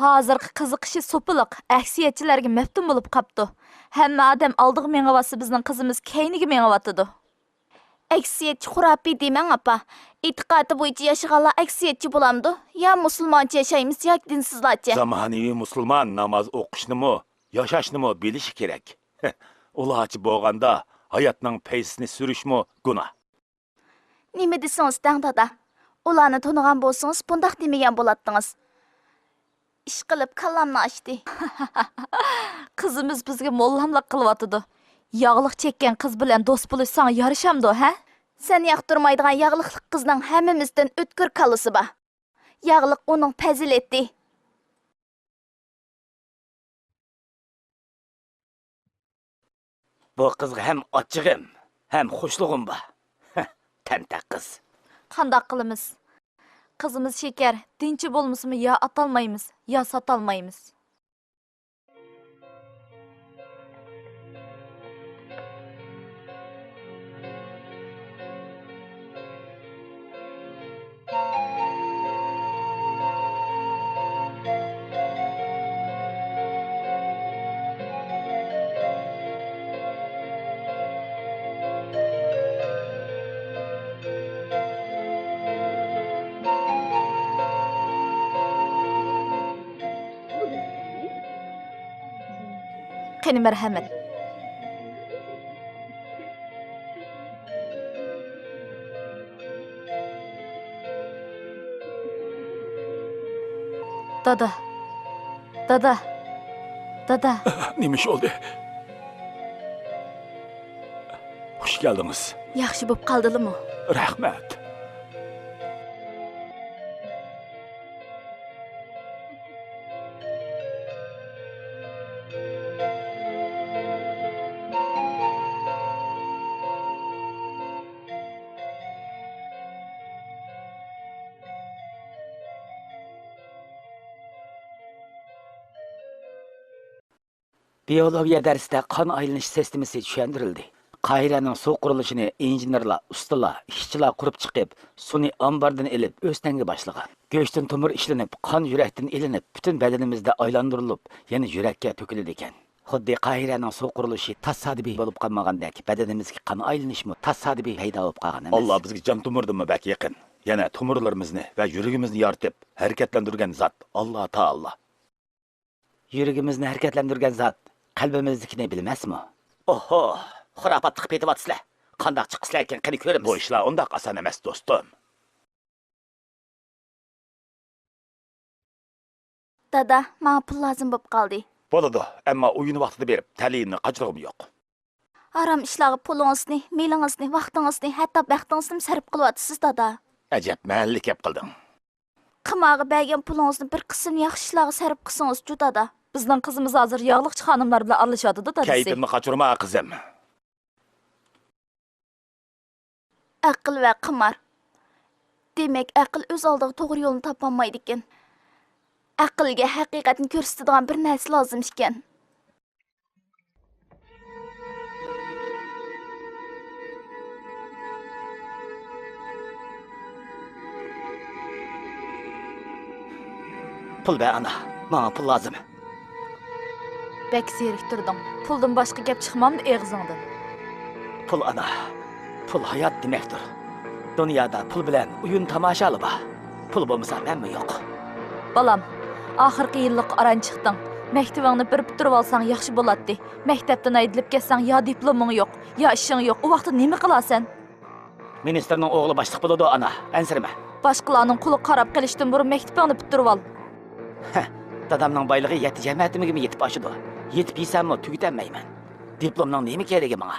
ھازىرقى قىزىقىشى سوپىلىق، ئەكسىيەتچىلەرگە مەپتۇن بولۇپ قاپتۇ. ھەممە ئادەم ئالدىغا مېڭىۋاتسا، بىزنىڭ قىزىمىز كەينىگە مېڭىۋاتىدۇ. ئەكسىيەتچى خۇراپىي دېمەڭ، ئاپا. ئېتىقادى بويىچە ياشىغانلار ئەكسىيەتچى بولامدۇ؟ يا مۇسۇلمانچە ياشايمىز، ياكى دىنسىزلارچە. زامانىۋى مۇسۇلمان ناماز ئوقۇشنىمۇ، ياشاشنىمۇ بىلىشى كېرەك. ئۇلارچە بولغاندا، ھاياتنىڭ پەيزىسىنى سۈرۈشمۇ گۇناھ. نېمە دېسىڭىز دەڭ، دادا. ئۇلارنى تونۇغان بولسىڭىز، بۇنداق دېمىگەن بولاتتىڭىز. ئىشقىلىپ، كاللامنى ئاچتى. قىزىمىز بىزگە موللاملىق قىلىۋاتىدۇ. ياغلىق چەككەن قىز بىلەن دوست بولۇش ساڭا يارىشامدۇ، ھە؟ سەن ياقتۇرمايدىغان ياغلىقلىق قىزنىڭ ھەممىمىزدىن ئۆتكۈر كاللىسى بار. ياغلىق ئۇنىڭ پەزىلىتى. بۇ قىزغا ھەم ئاچچىقىم، ھەم خۇشلۇقۇم بار. تەنتەق قىز. قانداق قىلىمىز؟ قىزىمىز شېكەر، دىنچى بولمىسىمۇ يا ئاتالمايمىز، يا ساتالمايمىز. قېنى، مەرھەمەت. دادا. دادا. دادا. نېمە ئىش بولدى؟ خۇش كەلدىڭىز. ياخشى بولۇپ قالدىلىمۇ؟ رەھمەت. بىئولوگىيە دەرسىدە قان ئايلىنىش سىستېمىسى چۈشەندۈرۈلدى. قاھىرەنىڭ سۇ قۇرۇلۇشىنى ئىنژېنېرلار، ئۇستىلار، ئىشچىلار قۇرۇپ چىقىپ، سۇنى ئامباردىن ئېلىپ ئۆستەڭگە باشلىغان. گۆشتىن تومۇر ئىشلىنىپ، قان يۈرەكتىن ئېلىنىپ، پۈتۈن بەدىنىمىزدە ئايلاندۇرۇلۇپ، يەنە يۈرەككە تۆكۈلىدىكەن. خۇددى قاھىرەنىڭ سۇ قۇرۇلۇشى تاسادىپىي بولۇپ قالمىغاندەك، بەدىنىمىزدىكى قان ئايلىنىشمۇ تاسادىپىي پەيدا بولۇپ قالغان ئەمەس. ئاللا بىزگە جان تومۇردىنمۇ بەك يېقىن. يەنە تومۇرلىرىمىزنى ۋە يۈرىكىمىزنى يارىتىپ، ھەرىكەتلەندۈرگەن زات ئاللا تائالا. يۈرىكىمىزنى ھەرىكەتلەندۈرگەن زات قەلبىمىزدىكىنى بىلمەسمۇ؟ ئوھو، خۇراپاتلىق پېتىۋاتىسىلەر. قانداق چىقىسىلەركىن، قېنى كۆرىمىز. بۇ ئىشلار ئۇنداق ئاسان ئەمەس، دوستۇم. دادا، ماڭا پۇل لازىم بولۇپ قالدى. بولىدۇ، ئەمما ئويۇن ۋاقتىدا بېرىپ، تەلىيىمنى قاچۇرغۇم يوق. ھارام ئىشلارغا پۇلىڭىزنى، مېلىڭىزنى، ۋاقتىڭىزنى، ھەتتا بەختىڭىزنىمۇ سەرپ قىلىۋاتىسىز، دادا. ئەجەب مەھەللىلىك گەپ قىلدىڭ. قىمارغا بەرگەن پۇلىڭىزنى بىر قىسىمنى ياخشى ئىشلارغا سەرپ قىلسىڭىزچۇ، دادا؟ بىزنىڭ قىزىمىز ھازىر ياغلىقچى خانىملار بىلەن ئارىلىشىۋاتىدۇ، دادىسى. كەيپىمنى قاچۇرما، قىزىم. ئەقىل ۋە قىمار. دېمەك، ئەقىل ئۆز ئالدىغا توغرا يولنى تاپالمايدىكەن. ئەقىلگە ھەقىقەتنى كۆرسىتىدىغان بىر نەرسە لازىم ئىكەن. پۇل بەر، ئانا. ماڭا پۇل لازىم. بەك زېرىكتۈردۈڭ. پۇلدىن باشقا گەپ چىقمامدۇ ئېغىزىڭدىن؟ پۇل، ئانا. پۇل ھايات دېمەكتۇر. دۇنيادا پۇل بىلەن ئويۇن تاماشالا بار. پۇل بولمىسا مەنمۇ يوق. بالام، ئاخىرقى يىللىققا ئاران چىقتىڭ. مەكتىۋىڭنى بىر پۈتتۈرۈۋالساڭ ياخشى بولاتتى. مەكتەپتىن ئايرىلىپ كەتسەڭ يا دىپلومۇڭ يوق، يا ئىشىڭ يوق. ئۇ ۋاقىتتا نېمە قىلارسەن؟ مىنىستىرنىڭ ئوغلى باشلىق بولىدۇ، ئانا، ئەنسىرىمە. باشقىلارنىڭ قۇلىغا قاراپ قېلىشتىن بۇرۇن مەكتىپىڭنى پۈتتۈرۈۋال. ھە، دادامنىڭ بايلىقى يەتتە جەمەتىمگىمۇ يېتىپ ئاشىدۇ. يېتىپ يېسەممۇ تۈگىتەلمەيمەن. دىپلومنىڭ نېمە كېرىكى ماڭا؟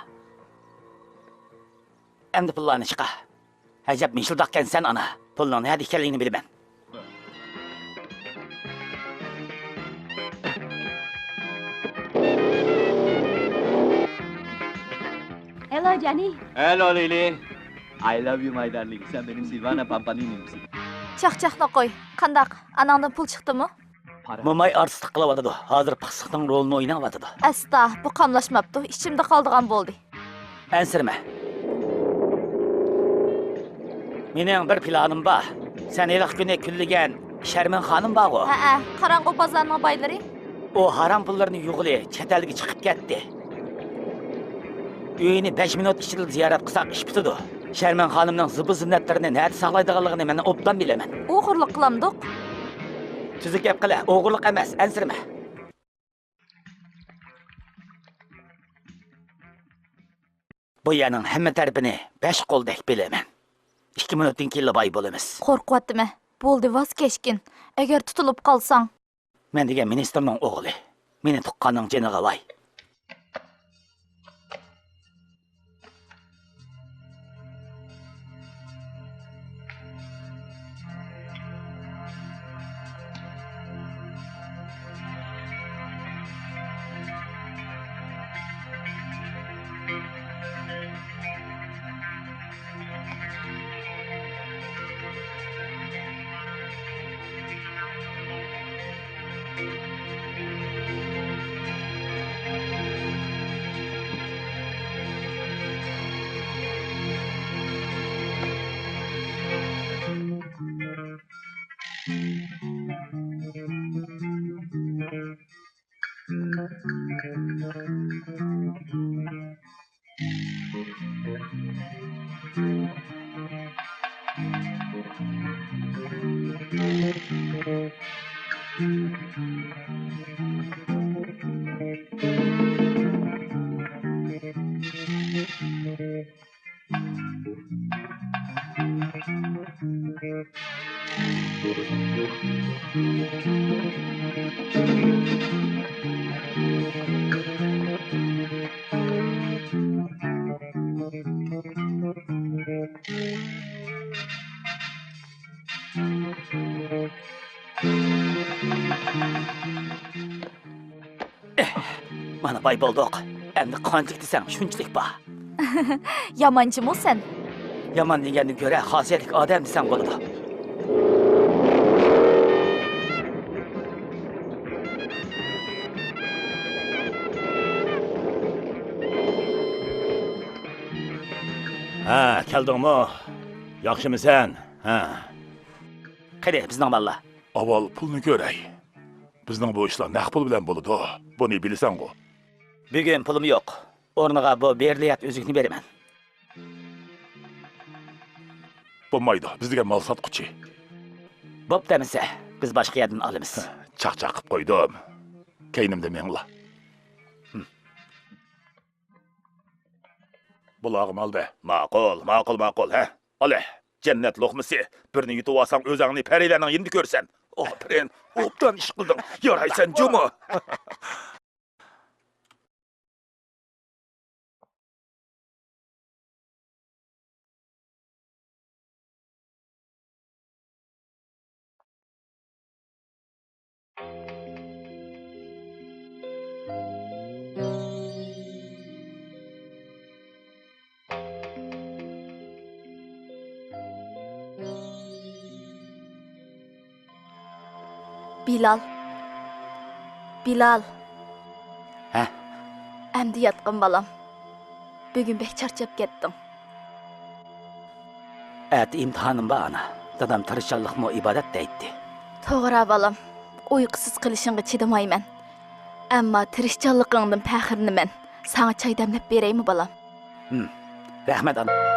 ئەمدى پۇللارنى چىقار. ئەجەب مىشىلداقكەنسەن، ئانا. پۇلنىڭ نەدە ئىكەنلىكىنى بىلىمەن. Hello, Johnny. Hello, Lily. I love you, my darling. سەن مېنىڭ سىلۋانا پامپانىنىمسەن. چاقچاقنى قوي. قانداق؟ ئاناڭدىن پۇل چىقتىمۇ؟ موماي ئارتىسلىق قىلىۋاتىدۇ. ھازىر پىخسىقنىڭ رولىنى ئويناۋاتىدۇ. ئەستا، بۇ قاملاشماپتۇ. ئىچىمدە قالىدىغان بولدى. ئەنسىرىمە. مېنىڭ بىر پىلانىم بار. سەن ھېلىقى كۈنى كۈنلىگەن شەرمىن خانىم بارغۇ؟ ھەئە، قاراڭغۇ بازارنىڭ بايلىرى. ئۇ ھارام پۇللىرىنى يۇغىلى چەت ئەلگە چىقىپ كەتتى. ئۆيىنى بەش مىنۇت ئىچىدىلا زىيارەت قىلساق ئىش پۈتىدۇ. شەرمىن خانىمنىڭ زىبۇ زىننەتلىرىنى نەدە ساقلايدىغانلىقىنى مەن ئوبدان بىلىمەن. ئوغرىلىق قىلامدۇق؟ تۈزۈك گەپ قىلە، ئوغرىلىق ئەمەس، ئەنسىرىمە. بۇ يەرنىڭ ھەممە تەرىپىنى بەش قولدەك بىلىمەن. ئىككى مىنۇتتىن كېيىنلا باي بولىمىز. قورقۇۋاتىمەن. بولدى، ۋاز كەچكىن. ئەگەر تۇتۇلۇپ قالساڭ. مەن دېگەن مىنىستىرنىڭ ئوغلى. مېنى تۇغقاننىڭ جېنىغا ۋاي. ئېھ، مانا باي بولدۇق. ئەمدى قانچىلىك دېسەڭ شۇنچىلىك بار. يامانچىمۇ سەن؟ يامان دېگەندىن كۆرە خاسىيەتلىك ئادەم دېسەڭ بولىدۇ. ھە، كەلدىڭمۇ؟ ياخشىمۇسەن؟ ھە. قېنى، بىزنىڭ بالىلار؟ ئاۋۋال پۇلنى كۆرەي. بىزنىڭ بۇ ئىشلار نەق پۇل بىلەن بولىدۇ. بۇنى بىلىسەنغۇ؟ بۈگۈن پۇلۇم يوق. ئورنىغا بۇ بېرىلىيەت ئۈزۈكنى بېرىمەن. بولمايدۇ، بىز دېگەن مال ساتقۇچى. بوپتۇ ئەمىسە، بىز باشقا يەردىن ئالىمىز. چاقچاق قىپ قويدۇم. كەينىمدە مېڭىڭلار. بۇلارغا مال بەر. ماقۇل، ماقۇل، ماقۇل، ھە؟ ئالە، جەننەت لوقمىسى. بىرنى يۇتۇۋالساڭ، ئۆزۈڭنى پەرىلەرنىڭ يېنىدا كۆرىسەن. ئاپىرىن، ئوبدان ئىش قىلدىڭ. يارايسەن جۇمۇ. بىلال. بىلال. ھە؟ ئەمدى ياتقىن، بالام. بۈگۈن بەك چارچاپ كەتتىڭ. ئەتە ئىمتىھانىم بار، ئانا. دادام تىرىشچانلىقمۇ ئىبادەت دەيتتى. توغرا، بالام. ئۇيقۇسىز قېلىشىڭغا چىدىمايمەن. ئەمما تىرىشچانلىقىڭدىن پەخىرلىنىمەن. ساڭا چاي دەملەپ بېرەيمۇ، بالام؟ رەھمەت، ئانا.